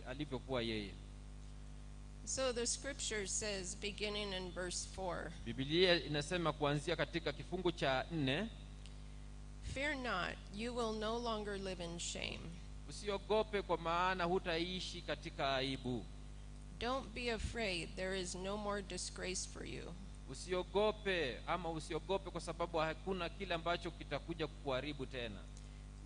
alivyokuwa yeye. So the scripture says, beginning in verse 4. Biblia inasema kuanzia katika kifungu cha 4. Fear not, you will no longer live in shame. Usiogope kwa maana hutaishi katika aibu. Don't be afraid, there is no more disgrace for you. Usiogope ama usiogope kwa sababu hakuna kile ambacho kitakuja kukuharibu tena.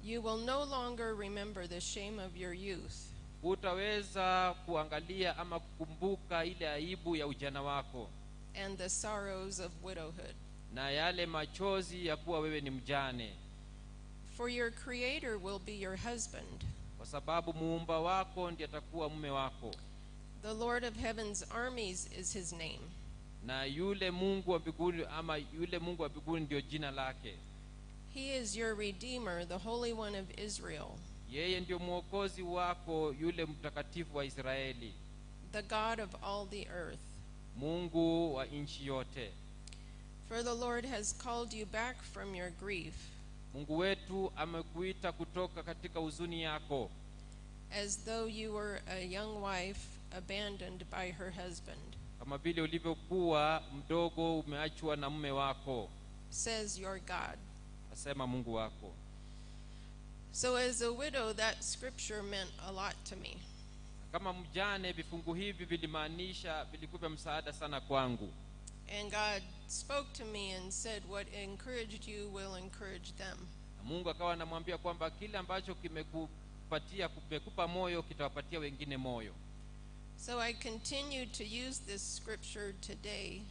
You will no longer remember the shame of your youth. Hutaweza kuangalia ama kukumbuka ile aibu ya ujana wako. And the sorrows of widowhood. Na yale machozi ya kuwa wewe ni mjane. For your Creator will be your husband. Kwa sababu muumba wako ndiye atakuwa mume wako. The Lord of heaven's armies is his name. Na yule Mungu wa mbinguni, ama yule Mungu wa mbinguni ndio jina lake. He is your Redeemer, the Holy One of Israel. Yeye ndio mwokozi wako, yule mtakatifu wa Israeli. The God of all the earth. Mungu wa nchi yote. For the Lord has called you back from your grief. Mungu wetu amekuita kutoka katika huzuni yako. As though you were a young wife abandoned by her husband. Kama vile ulivyokuwa mdogo umeachwa na mume wako. Says your God. Asema Mungu wako. So as a widow, that scripture meant a lot to me. Kama mjane, vifungu hivi vilimaanisha, vilikuwa vya msaada sana kwangu. And God spoke to me and said, what encouraged you will encourage them. Na Mungu akawa anamwambia kwamba kile ambacho kimekupatia, kimekupa moyo, kitawapatia wengine moyo. So I continue to use this scripture today.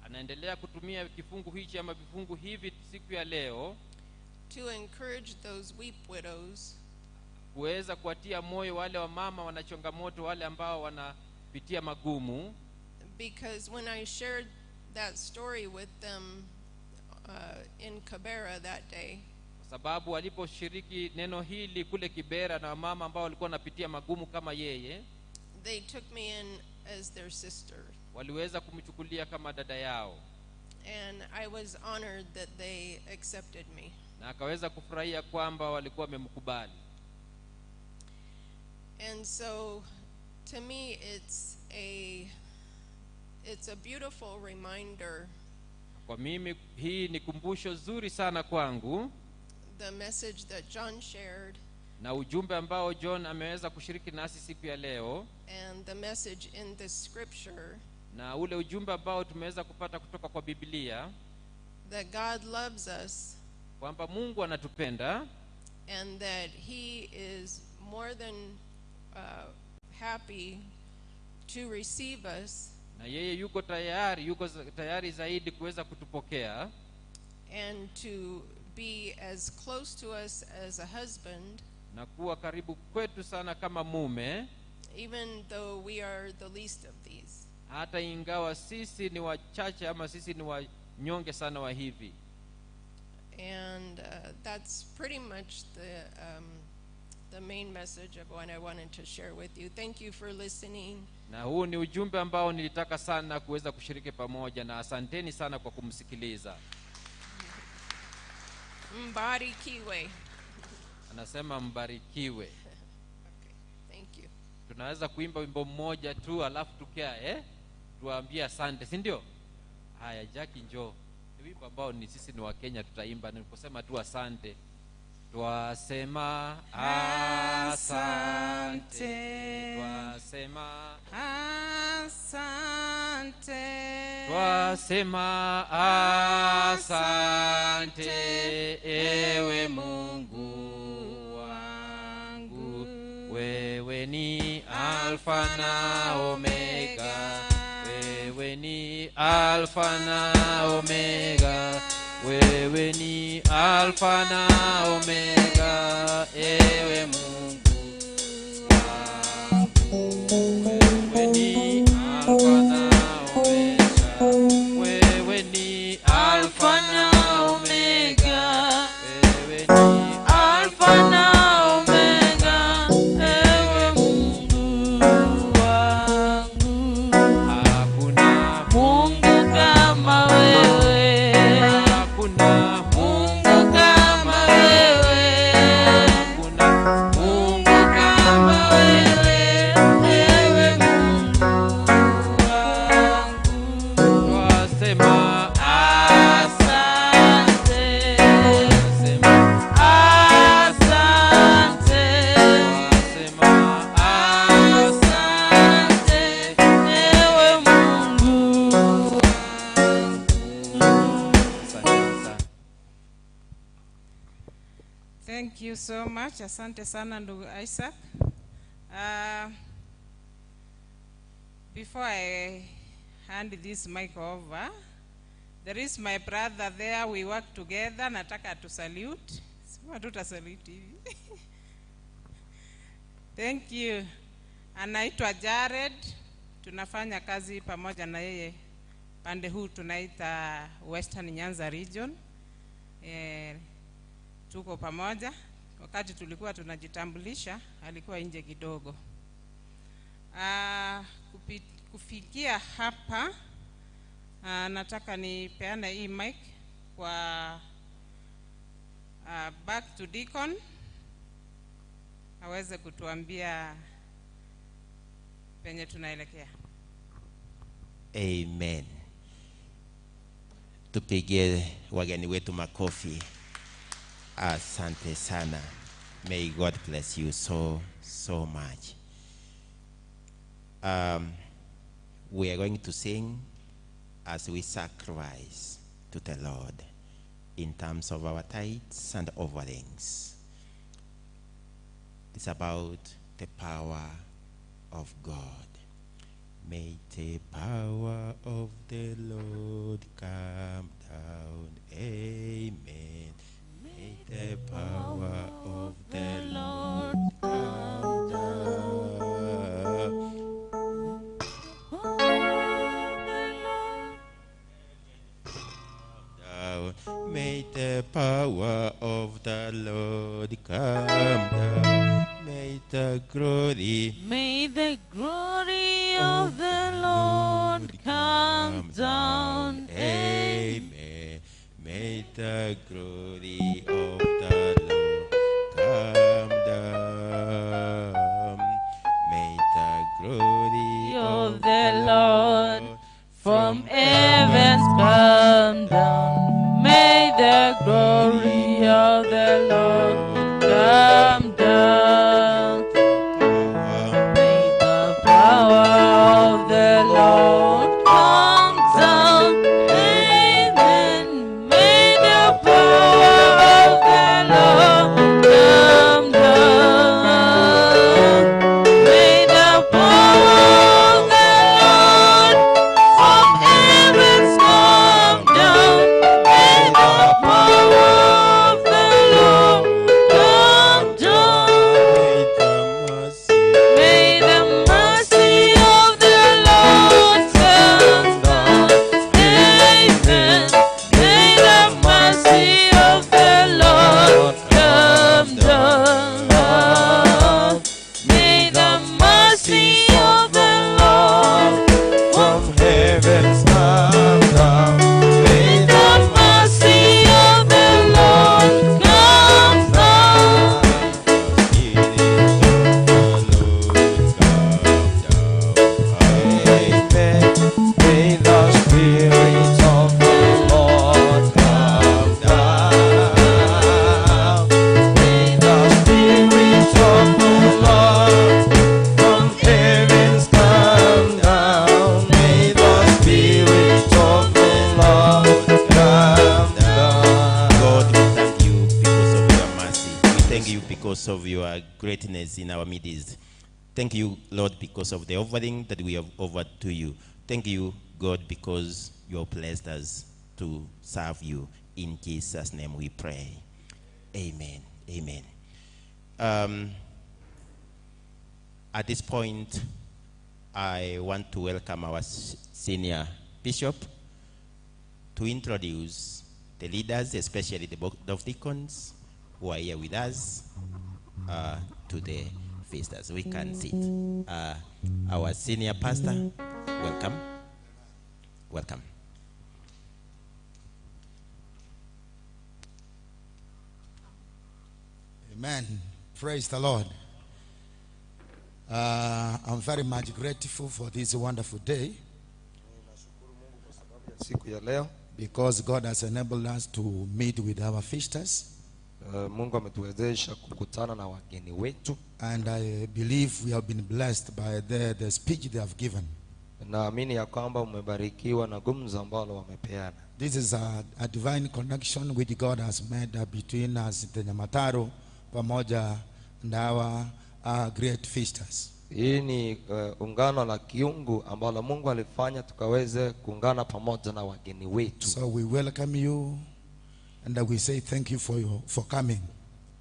Anaendelea kutumia kifungu hichi ama vifungu hivi siku ya leo to encourage those weep widows, kuweza kuwatia moyo wale wa mama wana changamoto, wale ambao wanapitia magumu. Because when I shared that story with them in Kibera that day, kwa sababu waliposhiriki neno hili kule Kibera na wamama ambao walikuwa wanapitia magumu kama yeye, they took me in as their sister. Waliweza kumchukulia kama dada yao. And I was honored that they accepted me. Na akaweza kufurahia kwamba walikuwa wamemkubali. And so to me it's a beautiful reminder. Kwa mimi hii ni kumbusho zuri sana kwangu. The message that John shared. Na ujumbe ambao John ameweza kushiriki nasi siku ya leo. And the message in this scripture. Na ule ujumbe ambao tumeweza kupata kutoka kwa Biblia. That God loves us. Kwamba Mungu anatupenda. And that he is more than happy to receive us. Na yeye yuko tayari zaidi kuweza kutupokea. And to be as close to us as a husband. Na kuwa karibu kwetu sana kama mume. Even though we are the least of these. Hata ingawa sisi ni wachache ama sisi ni wanyonge sana wa hivi. And that's pretty much the main message of what I wanted to share with you. Thank you for listening. Na huu ni ujumbe ambao nilitaka sana kuweza kushiriki pamoja, na asanteni sana kwa kumsikiliza. Mbarikiwe. Anasema mbarikiwe. Okay, thank you. Tunaweza kuimba wimbo mmoja tu alafu tukae tuwaambie asante, si ndio? Haya, Jackie njoo. Ni wimbo ambao ni sisi ni wa Kenya tutaimba, ni kusema tu asante. Twasema asante, twasema asante, twasema asante, ewe Mungu wangu. Wewe ni Alfa na Omega, wewe ni Alfa na Omega, wewe ni Alfa na Omega, ewe Mungu wangu. Wewe ni Alfa na Omega, wewe ni Alfa na Omega, wewe ni Alfa na Omega, ewe Mungu wangu. Hakuna Mungu kama wewe, hakuna Mungu kama wewe, hakuna Mungu kama wewe, ewe Mungu wangu. Twasema asante, twasema asante, twasema asante, ewe Mungu. Asante sana. Thank you so much. Asante sana ndugu Isaac. Before I hand this mic over, there is my brother there. We work together. Nataka to salute. Sema tutasalute hivi. Thank you. Anaitwa Jared. Tunafanya kazi pamoja na yeye pande huu tunaita Western Nyanza Region. Tuko pamoja. Wakati tulikuwa tunajitambulisha alikuwa nje kidogo. Kufikia hapa, nataka nipeane hii mic kwa back to Deacon aweze kutuambia penye tunaelekea. Amen. Tupigie wageni wetu makofi. Asante sana. May God bless you so, so much. We are going to sing as we sacrifice to the Lord in terms of our tithes and offerings. It's about the power of God. May the power of the Lord come down. Amen. May the power of the Lord come down. May the power of the Lord come down. May the glory, may the glory of the Lord come down. Amen. May the glory of the Lord come down. May the glory of the Lord from heavens come down. May the glory of the Lord come down. May the power of the Lord come down. Amen. May the power of the Lord come down. May the power of the Lord from heavens come down. May the power of the Lord come down. May the mercy of the Lord come down. Amen. May the mercy of the Lord come down. May the mercy of the Lord from heavens come down. May the mercy of the Lord come down. Amen. May the Spirit of the Lord come down. May the Spirit of the Lord from heavens come down. May the Spirit of the Lord come down. God, we thank you because of your mercy. We thank you because of your greatness in our midst. Thank you, Lord, because of the offering that we have offered to you. Thank you, God, because you have blessed us to serve you. In Jesus' name we pray. Amen. Amen. At this point, I want to welcome our senior bishop to introduce the leaders, especially the board of deacons who are here with us to the visitors. We can sit. Our senior pastor, welcome. Welcome. Amen. Praise the Lord. I'm very much grateful for this wonderful day Siku ya leo because God has enabled us to meet with our visitors. Mungu ametuwezesha kukutana na wageni wetu. And I believe we have been blessed by the speech they have given. Naamini ya kwamba umebarikiwa na gumzo ambalo wamepeana. This is a divine connection which God has made between us, the Nyamataro, pamoja na our great visitors. Hii ni ungano la kiungu ambalo Mungu alifanya tukaweze kuungana pamoja na wageni wetu. So we welcome you and we say thank you for coming.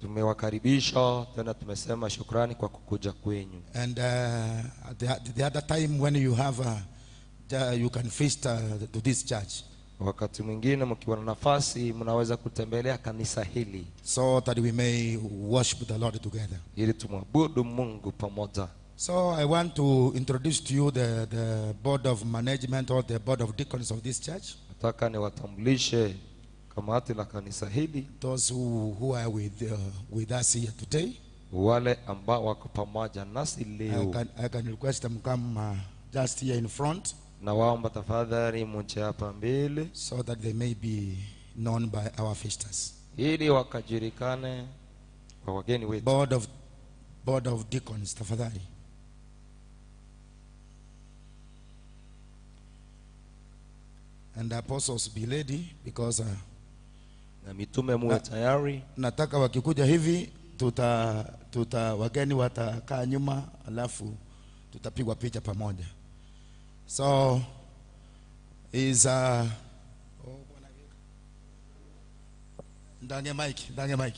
Tumewakaribisha tena, tumesema shukrani kwa kukuja kwenyu. And the other time when you have you can visit to this church. Wakati mwingine mkiwa na nafasi mnaweza kutembelea kanisa hili, so that we may worship the Lord together, ili tumwabudu Mungu pamoja. So I want to introduce to you the board of management or the board of deacons of this church. Nataka niwatambulishe kamati la kanisa hili, those who are with us here today. Wale ambao wako pamoja nasi leo. I can request them come just here in front. Na waomba tafadhali mje hapa mbele, so that they may be known by our visitors, ili wakajulikane kwa wageni wetu. Board of deacons, tafadhali. And the apostles be ready because na mitume muwe tayari. Nataka wakikuja hivi tuta wageni watakaa nyuma, alafu tutapigwa picha pamoja. So is Ndange mic.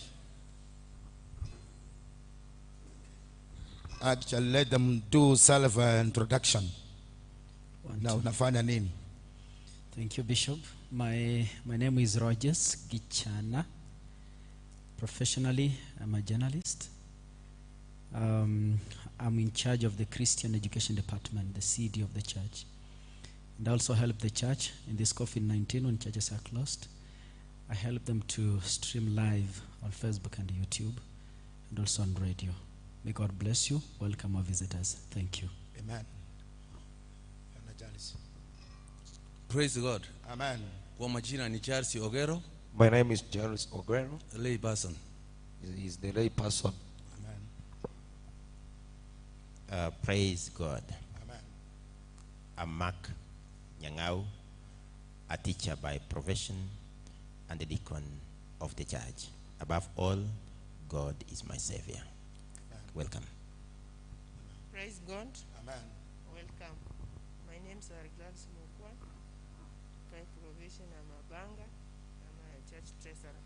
Actually let them do self introduction. Na unafanya nini? Thank you, Bishop. My name is Rogers Gichana. Professionally, I'm a journalist. I'm in charge of the Christian Education Department, the CD of the church. And I also help the church in this COVID-19 when churches are closed. I help them to stream live on Facebook and YouTube and also on radio. May God bless you. Welcome our visitors. Thank you. Amen. Praise God. Amen. Kwa majina ni Charles Ogero. My name is Charles Ogero. Lay person. He is the lay person. Amen. Praise God. Amen. I'm Mark Nyangau, a teacher by profession and a deacon of the church. Above all, God is my Savior. Amen. Welcome. Praise God. Amen. Welcome. My name is Gladys Mukwa. By profession, I'm a banker. I'm a church treasurer.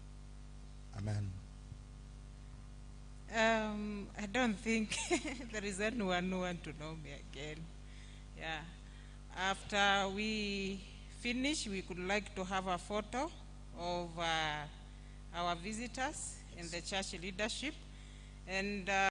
Amen. I don't think there is anyone who wants to know me again. Yeah. After we finish, we could like to have a photo of our visitors and the church leadership. And